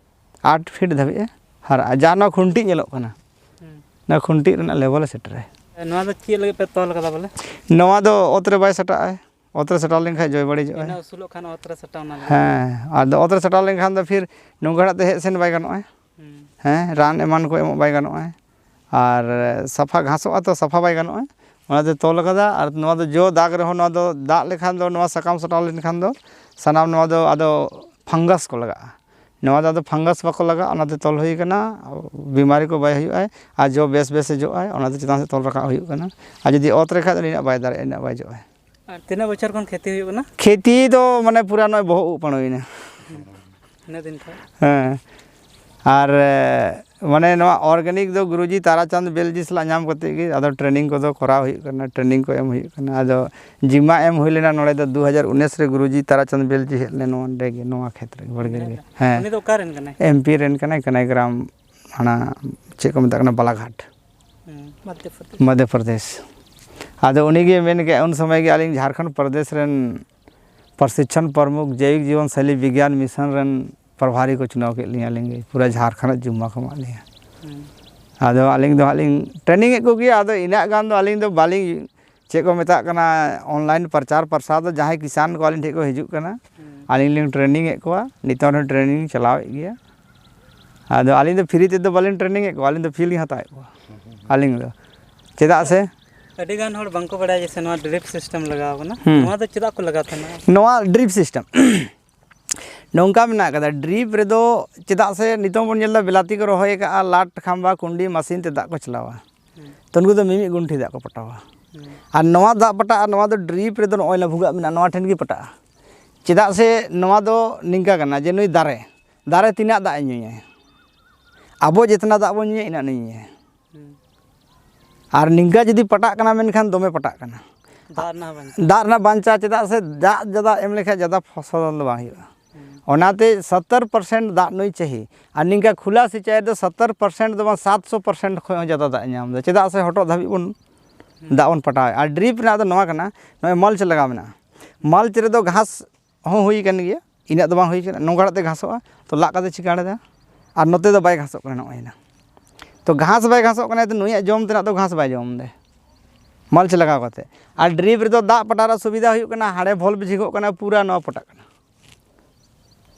ᱟᱴ ᱯᱷᱤᱴ ᱫᱷᱟᱹᱵᱤᱡ ᱮ ᱦᱟᱨᱟᱜᱼᱟ, ᱡᱟ ᱱᱚᱣᱟ ᱠᱷᱩᱱᱴᱤ ᱧᱮᱞᱚᱜ ᱠᱟᱱᱟ᱾ ᱦᱩᱸ᱾ ᱱᱚᱣᱟ ᱠᱷᱩᱱᱴᱤ ᱨᱮᱱᱟᱜ ᱞᱮᱵᱮᱞ ᱮ ᱥᱮᱴᱮᱨᱟᱭ᱾ ᱱᱚᱣᱟ ᱫᱚ ᱪᱮᱫ ᱞᱟᱹᱜᱤᱫ ᱯᱮ ᱛᱚᱞ ᱠᱟᱫᱟ ᱵᱚᱞᱮ? ᱱᱚᱣᱟ ᱫᱚ ᱚᱛ ᱨᱮ ᱵᱟᱭ ᱥᱟᱴᱟᱜᱼᱟᱭ, ᱚᱛ ᱨᱮ ᱥᱟᱴᱟᱣ ᱞᱮᱱᱠᱷᱟᱱ ᱡᱚᱭ ᱵᱟᱹᱲᱤᱡᱚᱜᱼᱟᱭ᱾ ᱛᱤᱱᱟᱹᱜ ᱩᱥᱩᱞᱚᱜ ᱠᱷᱟᱱ ᱚᱛ ᱨᱮ ᱥᱟᱴᱟᱣ ᱚᱱᱟ ᱞᱟᱹᱜᱤᱫ᱾ ᱦᱮᱸ, ᱟᱫᱚ ᱚᱛ ᱨᱮ ᱥᱟᱴᱟᱣ ᱞᱮᱱᱠᱷᱟᱱ ᱫᱚ ᱯᱷᱤᱨ ᱱᱚᱝᱠᱟ ᱦᱟᱲᱟᱜ ᱛᱮ ᱦᱮᱡ ᱥᱮᱱ ᱵᱟᱭ ᱜᱟᱱᱚᱜᱼᱟ᱾ ᱦᱩᱸ᱾ ᱦᱮᱸ, ᱨᱟᱱ ᱮᱢᱟᱱ ᱠᱚ ᱮᱢᱚᱜ ᱵᱟᱭ ᱜᱟᱱᱚᱜᱼᱟ᱾ ᱟᱨ ᱥᱟᱯᱷᱟ ᱜᱷᱟᱥᱚᱜᱼᱟ ᱛᱚ, ᱥᱟᱯᱷᱟ ᱵᱟᱭ ᱜᱟᱱᱚᱜᱼᱟ᱾ ᱚᱱᱟᱛᱮ ᱛᱚᱞ ᱟᱠᱟᱫᱟ᱾ ᱟᱨ ᱱᱚᱣᱟ ᱫᱚ ᱡᱚ ᱫᱟᱜᱽ ᱨᱮᱦᱚᱸ, ᱱᱚᱣᱟ ᱫᱚ ᱫᱟᱜ ᱞᱮᱠᱷᱟᱱ ᱫᱚ, ᱱᱚᱣᱟ ᱥᱟᱠᱟᱢ ᱥᱟᱴᱟᱣ ᱞᱮᱱᱠᱷᱟᱱ ᱫᱚ ᱥᱟᱱᱟᱢ ᱱᱚᱣᱟ ᱫᱚ ᱟᱫᱚ ᱯᱷᱟᱝᱜᱟᱥ ᱠᱚ ᱞᱟᱜᱟᱜᱼᱟ᱾ ᱱᱚᱣᱟ ᱫᱚ ᱟᱫᱚ ᱯᱷᱟᱝᱜᱟᱥ ᱵᱟᱠᱚ ᱞᱟᱜᱟᱜᱼᱟ, ᱚᱱᱟᱛᱮ ᱛᱚᱞ ᱦᱩᱭ ᱠᱟᱱᱟ᱾ ᱵᱤᱢᱟᱨᱤ ᱠᱚ ᱵᱟᱭ ᱦᱩᱭᱩᱜᱼᱟ᱾ ᱟᱨ ᱡᱚ ᱵᱮᱥ ᱵᱮᱥ ᱡᱚᱜᱼᱟ, ᱚᱱᱟᱛᱮ ᱪᱮᱛᱟᱱ ᱥᱮᱫ ᱛᱚᱞ ᱨᱟᱠᱟᱵ ᱦᱩᱭᱩᱜ ᱠᱟᱱᱟ᱾ ᱟᱨ ᱡᱩᱫᱤ ᱚᱛ ᱨᱮ ᱠᱷᱟᱡ ᱫᱚ ᱱᱤᱱᱟᱹᱜ ᱵᱟᱭ ᱫᱟᱨᱮᱜᱼᱟ, ᱤᱱᱟᱹᱜ ᱵᱟᱭ ᱡᱚᱜᱼᱟ᱾ ᱟᱨ ᱛᱤᱱᱟᱹᱜ ᱵᱚᱪᱷᱚᱨ ᱠᱷᱚᱱ ᱠᱷᱮᱛᱤ ᱦᱩᱭᱩᱜ ᱠᱟᱱᱟ? ᱠᱷᱮᱛᱤ ᱫᱚ ᱢᱟᱱᱮ ᱯᱩᱨᱟ ᱱᱚᱜᱼᱚᱭ ᱵᱚᱦᱚᱜ ᱩᱵ ᱯᱟᱹᱲᱩᱭᱮᱱᱟ᱾ ᱤᱱᱟᱹᱜ ᱫᱤᱱ ᱠᱷᱚᱱ? ᱦᱮᱸ᱾ ᱟᱨ ᱮ, ᱢᱟᱱᱮ ᱱᱚᱣᱟ ᱚᱨᱜᱟᱱᱤᱠ ᱫᱚ ᱜᱩᱨᱩᱡᱤ ᱛᱟᱨᱟᱪᱟᱸᱫᱽ ᱵᱮᱞᱡᱤ ᱥᱟᱞᱟᱜ ᱧᱟᱢ ᱠᱟᱛᱮᱫ ᱜᱮ ᱟᱫᱚ ᱴᱨᱮᱱᱤᱝ ᱠᱚᱫᱚ ᱠᱚᱨᱟᱣ ᱦᱩᱭᱩᱜ ᱠᱟᱱᱟ, ᱴᱨᱮᱱᱤᱝ ᱠᱚ ᱮᱢ ᱦᱩᱭᱩᱜ ᱠᱟᱱᱟ᱾ ᱟᱫᱚ ᱡᱤᱢᱟ ᱮᱢ ᱦᱩᱭ ᱞᱮᱱᱟ ᱱᱚᱰᱮ ᱫᱚ ᱫᱩ ᱦᱟᱡᱟᱨ ᱩᱱᱤᱥ ᱨᱮ ᱜᱩᱨᱩᱡᱤ ᱛᱟᱨᱟᱪᱟᱸᱫᱽ ᱵᱮᱞᱡᱤ ᱦᱮᱡ ᱞᱮᱱᱟ ᱱᱚᱰᱮ ᱜᱮ, ᱱᱚᱣᱟ ᱠᱷᱮᱛ ᱨᱮ, ᱵᱟᱲᱜᱮ ᱨᱮᱜᱮ᱾ ᱦᱮᱸ᱾ ᱩᱱᱤ ᱫᱚ ᱚᱠᱟ ᱨᱮᱱ ᱠᱟᱱᱟᱭ? ᱮᱢ ᱯᱤ ᱨᱮᱱ ᱠᱟᱱᱟᱭ, ᱠᱟᱱᱟᱭᱜᱨᱟᱢ, ᱦᱟᱱᱟ ᱪᱮᱫ ᱠᱚ ᱢᱮᱛᱟᱜ ᱠᱟᱱᱟ, ᱵᱟᱞᱟᱜᱷᱟᱴ᱾ ᱦᱩᱸ, ᱢᱚᱫᱽᱫᱷᱚ ᱯᱨᱚᱫᱮᱥ᱾ ᱢᱚᱫᱽᱫᱷᱚ ᱯᱨᱚᱫᱮᱥ᱾ ᱟᱫᱚ ᱩᱱᱤᱜᱮ ᱢᱮᱱ ᱠᱮᱜᱼᱟ, ᱩᱱ ᱥᱚᱢᱚᱭ ᱜᱮ ᱟᱹᱞᱤᱧ ᱡᱷᱟᱲᱠᱷᱚᱸᱰ ᱯᱨᱚᱫᱮᱥ ᱨᱮᱱ ᱯᱨᱚᱥᱤᱠᱠᱷᱚᱱ ᱯᱨᱚᱢᱩᱠᱷ ᱡᱳᱭᱤᱠ ᱡᱤᱵᱚᱱ ᱥᱟᱭᱞᱤ ᱵᱤᱜᱽᱭᱟᱱ ᱢᱤᱥᱚᱱ ᱨᱮᱱ ᱯᱨᱚᱵᱷᱟᱨᱤ ᱠᱚ ᱪᱩᱱᱟᱣ ᱠᱮᱫ ᱞᱤᱧᱟ᱾ ᱟᱹᱞᱤᱧ ᱜᱮ ᱯᱩᱨᱟᱹ ᱡᱷᱟᱲᱠᱷᱚᱸᱰ ᱨᱮ ᱡᱩᱢᱢᱟ ᱠᱚ ᱮᱢᱟᱜ ᱞᱤᱧᱟ᱾ ᱦᱩᱸ᱾ ᱟᱫᱚ ᱟᱹᱞᱤᱧ ᱫᱚ ᱦᱟᱸᱜ ᱞᱤᱧ ᱴᱨᱮᱱᱤᱝ ᱮᱫ ᱠᱚᱜᱮᱭᱟ᱾ ᱟᱫᱚ ᱤᱱᱟᱹᱜ ᱜᱟᱱ ᱫᱚ ᱟᱹᱞᱤᱧ ᱫᱚ ᱵᱟᱹᱞᱤᱧ, ᱪᱮᱫ ᱠᱚ ᱢᱮᱛᱟᱜ ᱠᱟᱱᱟ, ᱚᱱᱞᱟᱭᱤᱱ ᱯᱨᱚᱪᱟᱨ ᱯᱨᱚᱥᱟᱨ ᱫᱚ ᱡᱟᱦᱟᱸᱭ ᱠᱤᱥᱟᱱ ᱠᱚ ᱟᱹᱞᱤᱧ ᱴᱷᱮᱱ ᱠᱚ ᱦᱤᱡᱩᱜ ᱠᱟᱱᱟ, ᱦᱩᱸ᱾ ᱟᱹᱞᱤᱧ ᱞᱤᱧ ᱴᱨᱮᱱᱤᱝ ᱮᱫ ᱠᱚᱣᱟ᱾ ᱱᱤᱛᱚᱝ ᱨᱮᱦᱚᱸ ᱴᱨᱮᱱᱤᱝ ᱞᱤᱧ ᱪᱟᱞᱟᱣᱮᱫ ᱜᱮᱭᱟ᱾ ᱟᱫᱚ ᱟᱹᱞᱤᱧ ᱫᱚ ᱯᱷᱨᱤ ᱛᱮᱫᱚ ᱵᱟᱹᱞᱤᱧ ᱴᱨᱮᱱᱤᱝ ᱮᱫ ᱠᱚᱣᱟ, ᱟᱹᱞᱤᱧ ᱫᱚ ᱯᱷᱤ ᱞᱤᱧ ᱦᱟᱛᱟᱣᱮᱫ ᱠᱚᱣᱟ ᱟᱹᱞᱤᱧ ᱫᱚ᱾ ᱪᱮᱫᱟᱜ ᱥᱮ ᱟᱹᱰᱤ ᱜᱟᱱ ᱦᱚᱲ ᱵᱟᱝᱠᱚ ᱵᱟᱲᱟᱭᱟ ᱡᱮ ᱥᱮ ᱱᱚᱣᱟ ᱰᱨᱤᱯ ᱥᱤᱥᱴᱮᱢ ᱞᱟᱜᱟᱣ ᱠᱟᱱᱟ᱾ ᱦᱩᱸ᱾ ᱱᱚᱣᱟ ᱫᱚ ᱪᱮᱫᱟᱜ ᱠᱚ ᱞᱟᱜᱟᱣ ᱛᱟᱦᱮᱱᱟ? ᱱᱚᱣᱟ ᱰᱨᱤᱯ ᱥᱤᱥᱴᱮᱢ ᱱᱚᱝᱠᱟ ᱢᱮᱱᱟᱜ ᱠᱟᱫᱟ, ᱰᱨᱤᱯ ᱨᱮᱫᱚ ᱪᱮᱫᱟᱜ ᱥᱮ ᱱᱤᱛᱚᱝ ᱵᱚᱱ ᱧᱮᱞ ᱮᱫᱟ, ᱵᱤᱞᱟᱹᱛᱤ ᱠᱚ ᱨᱚᱦᱚᱭ ᱟᱠᱟᱫᱼᱟ, ᱞᱟᱴ, ᱠᱷᱟᱢᱵᱟ, ᱠᱩᱸᱰᱤ ᱢᱟᱥᱤᱱ ᱛᱮ ᱫᱟᱜ ᱠᱚ ᱪᱟᱞᱟᱣᱟ᱾ ᱦᱩᱸ᱾ ᱛᱚ ᱩᱱᱠᱩ ᱫᱚ ᱢᱤᱢᱤᱫ ᱜᱩᱱᱴᱷᱤ ᱫᱟᱜ ᱠᱚ ᱯᱚᱴᱟᱣᱟ᱾ ᱦᱩᱸ᱾ ᱟᱨ ᱱᱚᱣᱟ ᱫᱟᱜ ᱯᱟᱴᱟᱜᱼᱟ, ᱱᱚᱣᱟ ᱫᱚ ᱰᱨᱤᱯ ᱨᱮᱫᱚ ᱱᱚᱜᱼᱚᱭ ᱱᱟ ᱵᱷᱩᱜᱟᱹᱜ ᱢᱮᱱᱟᱜᱼᱟ, ᱱᱚᱣᱟ ᱴᱷᱮᱱ ᱜᱮ ᱯᱟᱴᱟᱜᱼᱟ᱾ ᱪᱮᱫᱟᱜ ᱥᱮ ᱱᱚᱣᱟ ᱫᱚ ᱱᱤᱝᱠᱟ ᱠᱟᱱᱟ ᱡᱮ ᱱᱩᱭ ᱫᱟᱨᱮ, ᱫᱟᱨᱮ ᱛᱤᱱᱟᱹᱜ ᱫᱟᱜ ᱮ ᱧᱩᱭᱟ? ᱟᱵᱚ ᱡᱮᱛᱱᱟ ᱫᱟᱜ ᱵᱚᱱ ᱧᱩᱭᱟ, ᱤᱱᱟᱹᱜ ᱱᱤᱧ ᱧᱩᱭᱟ᱾ ᱦᱩᱸ᱾ ᱟᱨ ᱱᱤᱝᱠᱟ ᱡᱩᱫᱤ ᱯᱟᱴᱟᱜ ᱠᱟᱱᱟ, ᱢᱮᱱᱠᱷᱟᱱ ᱫᱚᱢᱮ ᱯᱟᱴᱟᱜ ᱠᱟᱱᱟ᱾ ᱫᱟᱜ ᱨᱮᱱᱟᱜ ᱵᱟᱧᱪᱟᱣ᱾ ᱫᱟᱜ ᱨᱮᱱᱟᱜ ᱵᱟᱧᱪᱟᱣ, ᱪᱮᱫᱟᱜ ᱥᱮ ᱫᱟᱜ ᱡᱟᱫᱟ ᱮᱢ ᱞᱮᱠᱷᱟᱱ ᱡᱟᱫᱟ ᱯᱷᱚᱥᱚᱞ ᱫᱚ ᱵᱟᱝ ᱦᱩᱭᱩᱜᱼᱟ᱾ ᱦᱩᱸ᱾ ᱚᱱᱟᱛᱮ ᱥᱚᱛᱛᱚᱨ percent ᱫᱟᱜ ᱧᱩᱭ ᱪᱟᱹᱦᱤ᱾ ᱟᱨ ᱱᱤᱝᱠᱟ ᱠᱷᱩᱞᱟ ᱥᱤᱸᱪᱟᱭ ᱫᱚ ᱥᱚᱛᱛᱚᱨ percent ᱫᱚ ᱵᱟᱝ, ᱥᱟᱛᱥᱚ percent ᱠᱷᱚᱱ ᱦᱚᱸ ᱡᱟᱫᱟ ᱫᱟᱜ ᱮ ᱧᱟᱢ ᱮᱫᱟ, ᱪᱮᱫᱟᱜ ᱥᱮ ᱦᱚᱴᱚᱜ ᱫᱷᱟᱹᱵᱤᱡ ᱵᱚᱱ ᱦᱩᱸ᱾ ᱫᱟᱜ ᱵᱚᱱ ᱯᱟᱴᱟᱣᱮᱫ᱾ ᱟᱨ drip ᱨᱮᱱᱟᱜ ᱫᱚ ᱱᱚᱣᱟ ᱠᱟᱱᱟ, ᱱᱚᱜᱼᱚᱭ mulch ᱞᱟᱜᱟᱣ ᱢᱮᱱᱟᱜᱼᱟ, mulch ᱨᱮᱫᱚ ᱜᱷᱟᱥ ᱦᱚᱸ ᱦᱩᱭ ᱟᱠᱟᱱ ᱜᱮᱭᱟ, ᱤᱱᱟᱹᱜ ᱫᱚ ᱵᱟᱝ ᱦᱩᱭ ᱟᱠᱟᱱᱟ, ᱱᱚᱝᱠᱟ ᱠᱟᱛᱮ ᱜᱷᱟᱥᱚᱜᱼᱟ, ᱛᱚ ᱞᱟᱜ ᱠᱟᱛᱮ ᱪᱤᱠᱟᱹᱲ ᱮᱫᱟ, ᱟᱨ ᱱᱚᱛᱮ ᱫᱚ ᱵᱟᱭ ᱜᱷᱟᱥᱚᱜ ᱠᱟᱱᱟ, ᱱᱚᱜᱼᱚᱭ ᱱᱟ᱾ ᱛᱚ ᱜᱷᱟᱥ ᱵᱟᱭ ᱜᱷᱟᱥᱚᱜ ᱠᱟᱱᱟ, ᱛᱚ ᱱᱩᱭᱟᱜ ᱡᱚᱢ ᱛᱮᱱᱟᱜ ᱫᱚ ᱜᱷᱟᱥ ᱵᱟᱭ ᱡᱚᱢ ᱮᱫᱟ, mulch ᱞᱟᱜᱟᱣ ᱠᱟᱛᱮ᱾ ᱟᱨ drip ᱨᱮᱫᱚ ᱫᱟᱜ ᱯᱟᱴᱟᱣ ᱨᱮ ᱥᱩᱵᱤᱫᱷᱟ ᱦᱩᱭᱩᱜ ᱠᱟᱱᱟ, ᱦᱟᱸᱰᱮ valve ᱡᱷᱤᱡᱚᱜ ᱠᱟᱱᱟ, ᱯᱩᱨᱟᱹ ᱱᱚᱣᱟ ᱯᱚᱴᱟᱜ ᱠᱟᱱᱟ᱾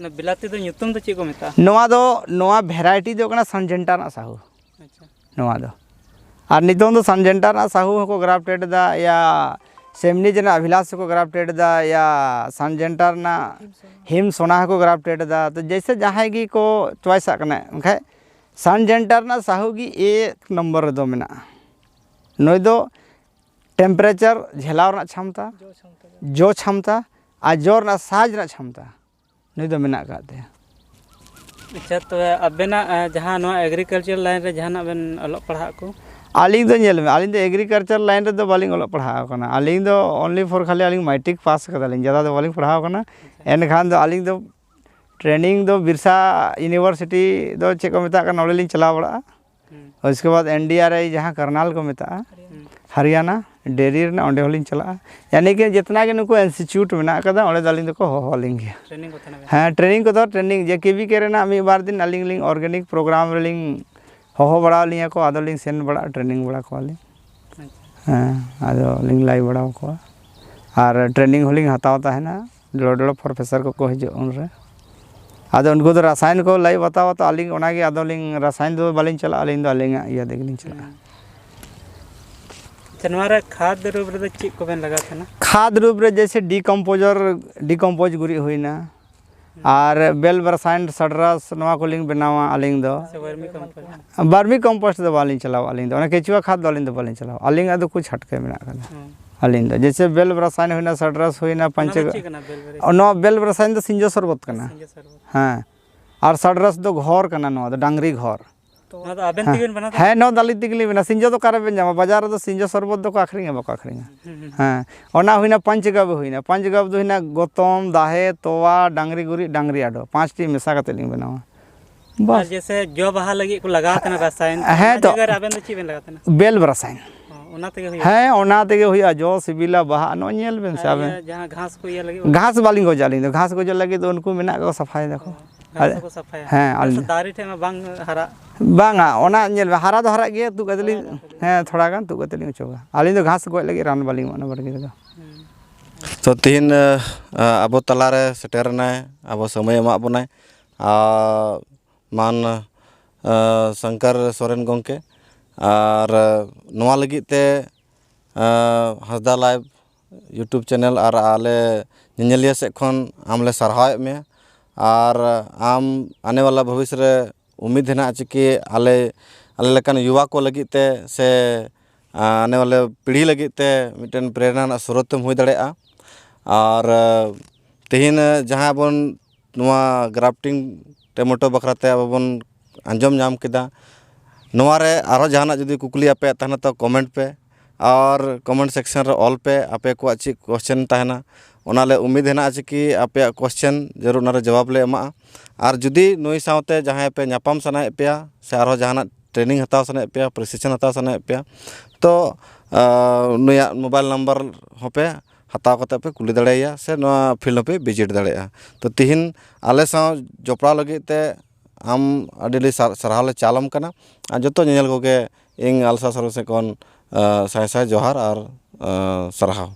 ᱚᱱᱟ ᱵᱤᱞᱟᱛᱤ ᱫᱚ ᱧᱩᱛᱩᱢ ᱫᱚ ᱪᱮᱫ ᱠᱚ ᱢᱮᱛᱟᱜᱼᱟ? ᱱᱚᱣᱟ ᱫᱚ, ᱱᱚᱣᱟ variety ᱫᱚ ᱠᱟᱱᱟ Syngenta ᱨᱮᱱᱟᱜ ᱥᱟᱦᱩ᱾ ᱟᱪᱪᱷᱟ᱾ ᱱᱚᱣᱟ ᱫᱚ᱾ ᱟᱨ ᱱᱤᱛᱚᱝ ᱫᱚ Syngenta ᱨᱮᱱᱟᱜ ᱥᱟᱦᱩ ᱦᱚᱸᱠᱚ grafted ᱮᱫᱟ, ᱭᱟ ᱥᱮᱢᱱᱤᱡ ᱨᱮᱱᱟᱜ ᱚᱵᱷᱤᱞᱟᱥ ᱦᱚᱸᱠᱚ grafted ᱮᱫᱟ, ᱭᱟ Syngenta ᱨᱮᱱᱟᱜ ᱦᱤᱢ ᱥᱳᱱᱟ ᱦᱚᱸᱠᱚ grafted ᱮᱫᱟ᱾ ᱛᱚ ᱡᱮᱭᱥᱮ ᱡᱟᱦᱟᱸᱭ ᱜᱮᱠᱚ choice ᱟᱜ ᱠᱟᱱᱟ, ᱮᱱᱠᱷᱟᱡ Syngenta ᱨᱮᱱᱟᱜ ᱥᱟᱦᱩ ᱜᱮ ᱮᱠ ᱱᱚᱢᱵᱚᱨ ᱨᱮᱫᱚ ᱢᱮᱱᱟᱜᱼᱟ᱾ ᱱᱩᱭ ᱫᱚ temperature ᱡᱷᱮᱞᱟᱣ ᱨᱮᱱᱟᱜ ᱪᱷᱟᱢᱛᱟ, ᱡᱚ ᱪᱷᱟᱢᱛᱟ ᱟᱨ ᱡᱚ ᱨᱮᱱᱟᱜ size ᱨᱮᱱᱟᱜ ᱪᱷᱟᱢᱛᱟ ᱱᱩᱭ ᱫᱚ ᱢᱮᱱᱟᱜ ᱟᱠᱟᱫ ᱛᱟᱭᱟ᱾ ᱟᱪᱪᱷᱟ, ᱛᱚᱵᱮ ᱟᱵᱮᱱᱟᱜ, ᱮ, ᱡᱟᱦᱟᱸ ᱱᱚᱣᱟ agriculture line ᱨᱮ ᱡᱟᱦᱟᱱᱟᱜ ᱵᱮᱱ ᱚᱞᱚᱜ ᱯᱟᱲᱦᱟᱜ ᱠᱚ? ᱟᱹᱞᱤᱧ ᱫᱚ ᱧᱮᱞ ᱢᱮ, ᱟᱹᱞᱤᱧ ᱫᱚ agriculture line ᱨᱮᱫᱚ ᱵᱟᱹᱞᱤᱧ ᱚᱞᱚᱜ ᱯᱟᱲᱦᱟᱣ ᱟᱠᱟᱱᱟ᱾ ᱟᱹᱞᱤᱧ ᱫᱚ only for ᱠᱷᱟᱹᱞᱤ ᱟᱹᱞᱤᱧ ᱢᱮᱴᱨᱤᱠ ᱯᱟᱥ ᱠᱟᱫᱟᱞᱤᱧ, ᱡᱟᱫᱟ ᱫᱚ ᱵᱟᱹᱞᱤᱧ ᱯᱟᱲᱦᱟᱣ ᱟᱠᱟᱱᱟ᱾ ᱮᱱᱠᱷᱟᱱ ᱫᱚ ᱟᱹᱞᱤᱧ ᱫᱚ training ᱫᱚ ᱵᱤᱨᱥᱟ university ᱫᱚ ᱪᱮᱫ ᱠᱚ ᱢᱮᱛᱟᱜ ᱠᱟᱱᱟ, ᱚᱸᱰᱮ ᱞᱤᱧ ᱪᱟᱞᱟᱣ ᱵᱟᱲᱟᱜᱼᱟ᱾ ᱦᱩᱸ᱾ ᱩᱥᱠᱮ ᱵᱟᱫ NDRI ᱡᱟᱦᱟᱸ ᱠᱟᱨᱱᱟᱞ ᱠᱚ ᱢᱮᱛᱟᱜᱼᱟ, ᱦᱩᱸ᱾ ᱦᱟᱨᱤᱭᱟᱱᱟ ᱰᱮᱨᱤ ᱨᱮᱱᱟᱜ, ᱚᱸᱰᱮ ᱦᱚᱸᱞᱤᱧ ᱪᱟᱞᱟᱜᱼᱟ᱾ ᱭᱟᱱᱤ ᱠᱤ ᱡᱤᱛᱱᱟ ᱜᱮ ᱱᱩᱠᱩ institute ᱢᱮᱱᱟᱜ ᱟᱠᱟᱫᱟ, ᱚᱸᱰᱮ ᱫᱚ ᱟᱹᱞᱤᱧ ᱫᱚᱠᱚ ᱦᱚᱦᱚ ᱟᱹᱞᱤᱧ ᱜᱮᱭᱟ᱾ Training ᱠᱚ ᱛᱟᱦᱮᱱᱟ ᱵᱮᱱ? ᱦᱮᱸ, training ᱠᱚᱫᱚ training, ᱡᱮ KVK ᱨᱮᱱᱟᱜ ᱢᱤᱫ ᱵᱟᱨ ᱫᱤᱱ ᱟᱹᱞᱤᱧ ᱞᱤᱧ organic program ᱨᱮᱞᱤᱧ ᱦᱚᱦᱚ ᱵᱟᱲᱟ ᱟᱹᱞᱤᱧᱟ ᱠᱚ, ᱟᱫᱚ ᱞᱤᱧ ᱥᱮᱱ ᱵᱟᱲᱟᱜᱼᱟ, training ᱵᱟᱲᱟ ᱠᱚᱣᱟᱞᱤᱧ᱾ ᱟᱪᱪᱷᱟ᱾ ᱦᱮᱸ, ᱟᱫᱚ ᱞᱤᱧ ᱞᱟᱹᱭ ᱵᱟᱲᱟ ᱟᱠᱚᱣᱟ᱾ ᱟᱨ training ᱦᱚᱸᱞᱤᱧ ᱦᱟᱛᱟᱣ ᱛᱟᱦᱮᱱᱟ, ᱰᱚᱲᱚ ᱰᱚᱲᱚ professor ᱠᱚᱠᱚ ᱦᱤᱡᱩᱜ ᱩᱱᱨᱮ᱾ ᱟᱫᱚ ᱩᱱᱠᱩ ᱫᱚ ᱨᱟᱥᱟᱭᱚᱱ ᱠᱚ ᱞᱟᱹᱭ ᱵᱟᱛᱟᱣᱟ, ᱛᱚ ᱟᱹᱞᱤᱧ ᱚᱱᱟᱜᱮ, ᱟᱫᱚ ᱞᱤᱧ ᱨᱟᱥᱟᱭᱚᱱ ᱫᱚ ᱵᱟᱹᱞᱤᱧ ᱪᱟᱞᱟᱜᱼᱟ, ᱟᱹᱞᱤᱧ ᱫᱚ ᱟᱹᱞᱤᱧᱟᱜ ᱤᱭᱟᱹ ᱛᱮᱜᱮ ᱞᱤᱧ ᱪᱟᱞᱟᱜᱼᱟ᱾ ᱦᱩᱸ᱾ ᱟᱪᱪᱷᱟ, ᱱᱚᱣᱟ ᱨᱮ ᱠᱷᱟᱫᱽ ᱨᱩᱯ ᱨᱮᱫᱚ ᱪᱮᱫ ᱠᱚᱵᱮᱱ ᱞᱟᱜᱟᱣ ᱛᱟᱦᱮᱱᱟ? ᱠᱷᱟᱫᱽ ᱨᱩᱯ ᱨᱮ ᱡᱮᱭᱥᱮ decomposer, decompose ᱜᱩᱨᱤᱡ ᱦᱩᱭᱱᱟ, ᱦᱩᱸ᱾ ᱟᱨ ᱵᱮᱞ ᱨᱟᱥᱟᱭᱚᱱ ᱥᱟᱰᱨᱟᱥ, ᱱᱚᱣᱟ ᱠᱚᱞᱤᱧ ᱵᱮᱱᱟᱣᱟ ᱟᱹᱞᱤᱧ ᱫᱚ᱾ ᱥᱮ vermi compost? Vermi compost ᱫᱚ ᱵᱟᱹᱞᱤᱧ ᱪᱟᱞᱟᱣᱟ ᱟᱹᱞᱤᱧ ᱫᱚ, ᱚᱱᱟ ᱠᱮᱪᱩᱣᱟᱹ ᱠᱷᱟᱫᱽ ᱫᱚ ᱟᱹᱞᱤᱧ ᱫᱚ ᱵᱟᱹᱞᱤᱧ ᱪᱟᱞᱟᱣᱟ, ᱟᱹᱞᱤᱧᱟᱜ ᱫᱚ ᱠᱩᱪ ᱦᱟᱴᱠᱮ ᱢᱮᱱᱟᱜ ᱟᱠᱟᱫᱟ᱾ ᱦᱩᱸ᱾ ᱟᱹᱞᱤᱧ ᱫᱚ ᱡᱮᱭᱥᱮ ᱵᱮᱞ ᱨᱟᱥᱟᱭᱚᱱ ᱦᱩᱭᱱᱟ, ᱥᱟᱰᱨᱟᱥ ᱦᱩᱭᱱᱟ, ᱚᱱᱟ ᱯᱟᱸᱪᱮ-, ᱫᱚ ᱪᱮᱫ ᱠᱟᱱᱟ, ᱵᱮᱞ ᱨᱟᱥᱟᱭᱚᱱ? ᱱᱚᱣᱟ ᱵᱮᱞ ᱨᱟᱥᱟᱭᱚᱱ ᱫᱚ ᱥᱤᱸᱡᱳ ᱥᱚᱨᱵᱚᱛ ᱠᱟᱱᱟ᱾ ᱥᱤᱸᱡᱳ ᱥᱚᱨᱵᱚᱛ᱾ ᱦᱮᱸ, ᱟᱨ ᱥᱟᱰᱨᱟᱥ ᱫᱚ ᱜᱷᱚᱨ ᱠᱟᱱᱟ, ᱱᱚᱣᱟ ᱫᱚ ᱰᱟᱝᱨᱤ ᱜᱷᱚᱨ᱾ ᱛᱚ ᱚᱱᱟ ᱫᱚ ᱟᱵᱮᱱ ᱦᱮᱸ᱾ ᱛᱮᱜᱮ ᱵᱮᱱ ᱵᱮᱱᱟᱣ ᱫᱟ? ᱦᱮᱸ, ᱱᱚᱣᱟ ᱫᱚ ᱟᱹᱞᱤᱧ ᱛᱮᱜᱮ ᱞᱤᱧ ᱵᱮᱱᱟᱣᱟ᱾ ᱥᱤᱸᱡᱚ ᱫᱚ ᱚᱠᱟ ᱨᱮᱵᱮᱱ ᱧᱟᱢᱟ? ᱵᱟᱡᱟᱨ ᱨᱮᱫᱚ ᱥᱤᱸᱡᱚ ᱥᱚᱨᱵᱚᱛ ᱫᱚᱠᱚ ᱟᱹᱠᱷᱨᱤᱧᱟ, ᱵᱟᱠᱚ ᱟᱹᱠᱷᱨᱤᱧᱟ᱾ ᱦᱩᱸ, ᱦᱩᱸ᱾ ᱦᱮᱸ, ᱚᱱᱟ ᱦᱩᱭᱱᱟ ᱯᱟᱸᱪ ᱜᱟᱵ ᱦᱩᱭᱱᱟ᱾ ᱯᱟᱸᱪ ᱜᱟᱵ ᱫᱚ ᱦᱩᱭᱱᱟ ᱜᱚᱛᱚᱢ, ᱫᱟᱦᱮ, ᱛᱚᱣᱟ, ᱰᱟᱝᱨᱤ ᱜᱩᱨᱤᱡ, ᱰᱟᱝᱨᱤ ᱟᱰᱚ, ᱯᱟᱸᱪᱴᱤ ᱢᱮᱥᱟ ᱠᱟᱛᱮ ᱞᱤᱧ ᱵᱮᱱᱟᱣᱟ᱾ ᱟᱨ ᱵᱟᱥ᱾ ᱡᱮᱭᱥᱮ ᱡᱚ ᱵᱟᱦᱟ ᱞᱟᱹᱜᱤᱫ ᱠᱚ ᱞᱟᱜᱟᱣ ᱛᱟᱦᱮᱱᱟ ᱨᱟᱥᱟᱭᱚᱱ, ᱦᱮᱸ ᱚᱱᱟ ᱛᱚ᱾ ᱡᱟᱭᱜᱟ ᱨᱮ ᱟᱵᱮᱱ ᱫᱚ ᱪᱮᱫ ᱵᱮᱱ ᱞᱟᱜᱟᱣ ᱛᱟᱦᱮᱱᱟ? ᱵᱮᱞ ᱨᱟᱥᱟᱭᱚᱱ᱾ ᱚ, ᱚᱱᱟ ᱛᱮᱜᱮ ᱦᱩᱭᱩᱜᱼᱟ? ᱦᱮᱸ, ᱚᱱᱟ ᱛᱮᱜᱮ ᱦᱩᱭᱩᱜᱼᱟ᱾ ᱡᱚ ᱥᱤᱵᱤᱞᱟ, ᱵᱟᱦᱟ, ᱱᱚᱜᱼᱚᱭ ᱧᱮᱞ ᱵᱮᱱ ᱥᱮ ᱟᱨ ᱟᱵᱮᱱ᱾ ᱤᱭᱟᱹ ᱡᱟᱦᱟᱸ ᱜᱷᱟᱥ ᱠᱚ ᱤᱭᱟᱹ ᱞᱟᱹᱜᱤᱫ? ᱜᱷᱟᱥ ᱵᱟᱹᱞᱤᱧ ᱜᱚᱡᱟ ᱟᱹᱞᱤᱧ ᱫᱚ᱾ ᱜᱷᱟᱥ ᱜᱚᱡᱚᱜ ᱞᱟᱹᱜᱤᱫ ᱫᱚ ᱩᱱᱠᱩ ᱢᱮᱱᱟᱜ ᱠᱚᱣᱟ, ᱥᱟᱯᱷᱟᱭ ᱫᱟᱠᱚ᱾ ᱚ, ᱜᱷᱟᱥ ᱟᱨ ᱫᱚᱠᱚ ᱥᱟᱯᱷᱟᱭᱟ᱾ ᱦᱮᱸ, ᱟᱨ ᱟᱹᱞᱤᱧ ᱫᱚ᱾ ᱫᱟᱨᱮ ᱴᱷᱮᱱ ᱢᱟ ᱵᱟᱝ ᱦᱟᱨᱟᱜ᱾ ᱵᱟᱝᱟ, ᱚᱱᱟ ᱧᱮᱞ ᱢᱮ, ᱦᱟᱨᱟ ᱫᱚ ᱦᱟᱨᱟᱜ ᱜᱮᱭᱟ, ᱛᱩᱫ ᱠᱟᱛᱮ ᱞᱤᱧ, ᱦᱮᱸ, ᱛᱷᱚᱲᱟ ᱜᱟᱱ ᱛᱩᱫ ᱠᱟᱛᱮ ᱞᱤᱧ ᱚᱪᱚᱜᱟ᱾ ᱟᱹᱞᱤᱧ ᱫᱚ ᱜᱷᱟᱥ ᱜᱚᱡ ᱞᱟᱹᱜᱤᱫ ᱨᱟᱱ ᱵᱟᱹᱞᱤᱧ ᱮᱢᱚᱜᱼᱟ ᱚᱱᱟ ᱵᱟᱲᱜᱮ ᱨᱮᱫᱚ᱾ ᱦᱩᱸ᱾ ᱛᱚ ᱛᱤᱦᱤᱧ, ᱟᱵᱚ ᱛᱟᱞᱟᱨᱮ ᱥᱮᱴᱮᱨ ᱮᱱᱟᱭ, ᱟᱵᱚ ᱥᱚᱢᱚᱭ ᱮᱢᱟᱜ ᱵᱚᱱᱟᱭ, ᱟᱨ ᱢᱟᱱ, ᱥᱚᱝᱠᱚᱨ ᱥᱚᱨᱮᱱ ᱜᱚᱢᱠᱮ, ᱟᱨ ᱱᱚᱣᱟ ᱞᱟᱹᱜᱤᱫ ᱛᱮ, ᱦᱟᱸᱥᱫᱟ Live YouTube channel ᱟᱨ ᱟᱞᱮ ᱧᱮᱧᱮᱞᱤᱭᱟᱹ ᱥᱮᱫ ᱠᱷᱚᱱ ᱟᱢ ᱞᱮ ᱥᱟᱨᱦᱟᱣᱮᱫ ᱢᱮᱭᱟ᱾ ᱟᱨ ᱟᱢ ᱟᱱᱮ ᱣᱟᱞᱟ ᱵᱷᱚᱵᱤᱥ ᱨᱮ ᱩᱢᱤᱫ ᱦᱮᱱᱟᱜᱼᱟ ᱪᱮ ᱠᱤ ᱟᱞᱮ, ᱟᱞᱮ ᱞᱮᱠᱟᱱ ᱭᱩᱣᱟ ᱠᱚ ᱞᱟᱹᱜᱤᱫ ᱛᱮ ᱥᱮ, ᱟᱱᱮ ᱣᱟᱞᱟ ᱯᱤᱲᱦᱤ ᱞᱟᱹᱜᱤᱫ ᱛᱮ ᱢᱤᱫᱴᱮᱱ ᱯᱨᱮᱨᱚᱱᱟ ᱨᱮᱱᱟᱜ ᱥᱨᱳᱛ ᱮᱢ ᱦᱩᱭ ᱫᱟᱲᱮᱭᱟᱜᱼᱟ᱾ ᱟᱨ ᱛᱮᱦᱮᱧ ᱡᱟᱦᱟᱸ ᱵᱚᱱ ᱱᱚᱣᱟ grafting tomato ᱵᱟᱠᱷᱨᱟ ᱛᱮ ᱟᱵᱚ ᱵᱚᱱ ᱟᱸᱡᱚᱢ ᱧᱟᱢ ᱠᱮᱫᱟ, ᱱᱚᱣᱟ ᱨᱮ ᱟᱨᱦᱚᱸ ᱡᱟᱦᱟᱱᱟᱜ ᱡᱩᱫᱤ ᱠᱩᱠᱞᱤ ᱟᱯᱮᱭᱟᱜ ᱛᱟᱦᱮᱱᱟ ᱛᱚ comment ᱯᱮ, ᱟᱨ comment section ᱨᱮ ᱚᱞ ᱯᱮ ᱟᱯᱮ ᱠᱚᱣᱟᱜ ᱪᱮᱫ question ᱛᱟᱦᱮᱱᱟ᱾ ᱚᱱᱟ ᱞᱮ ᱩᱢᱤᱫ ᱦᱮᱱᱟᱜᱼᱟ ᱪᱮ ᱠᱤ ᱟᱯᱮᱭᱟᱜ question ᱡᱟᱹᱨᱩᱲ ᱚᱱᱟ ᱨᱮ ᱡᱚᱵᱟᱵ ᱞᱮ ᱮᱢᱟᱜᱼᱟ᱾ ᱟᱨ ᱡᱩᱫᱤ ᱱᱩᱭ ᱥᱟᱶᱛᱮ ᱡᱟᱦᱟᱸᱭ ᱯᱮ ᱧᱟᱯᱟᱢ ᱥᱟᱱᱟᱭᱮᱫ ᱯᱮᱭᱟ ᱥᱮ ᱟᱨᱦᱚᱸ ᱡᱟᱦᱟᱱᱟᱜ training ᱦᱟᱛᱟᱣ ᱥᱟᱱᱟᱭᱮᱫ ᱯᱮᱭᱟ, ᱯᱨᱚᱥᱤᱠᱠᱷᱚᱱ ᱦᱟᱛᱟᱣ ᱥᱟᱱᱟᱭᱮᱫ ᱯᱮᱭᱟ, ᱛᱚ, ᱟᱸ, ᱱᱩᱭᱟᱜ mobile number ᱦᱚᱸᱯᱮ ᱦᱟᱛᱟᱣ ᱠᱟᱛᱮ ᱯᱮ ᱠᱩᱞᱤ ᱫᱟᱲᱮᱭᱟᱭᱟ ᱥᱮ ᱱᱚᱣᱟ field ᱦᱚᱸᱯᱮ visit ᱫᱟᱲᱮᱭᱟᱜᱼᱟ᱾ ᱛᱚ ᱛᱤᱦᱤᱧ ᱟᱞᱮ ᱥᱟᱶ ᱡᱚᱯᱲᱟᱣ ᱞᱟᱹᱜᱤᱫ ᱛᱮ ᱟᱢ ᱟᱹᱰᱤ ᱟᱹᱰᱤ ᱥᱟᱨ-, ᱥᱟᱨᱦᱟᱣ ᱞᱮ ᱪᱟᱞᱟᱢ ᱠᱟᱱᱟ᱾ ᱟᱨ ᱡᱚᱛᱚ ᱧᱮᱧᱮᱞ ᱠᱚᱜᱮ ᱤᱧ ᱟᱞᱥᱟ ᱥᱚᱨᱮᱱ ᱥᱮᱫ ᱠᱷᱚᱱ, ᱟᱸ, ᱥᱟᱭ ᱥᱟᱭ ᱡᱚᱦᱟᱨ ᱟᱨ, ᱟᱸ, ᱥᱟᱨᱦᱟᱣ᱾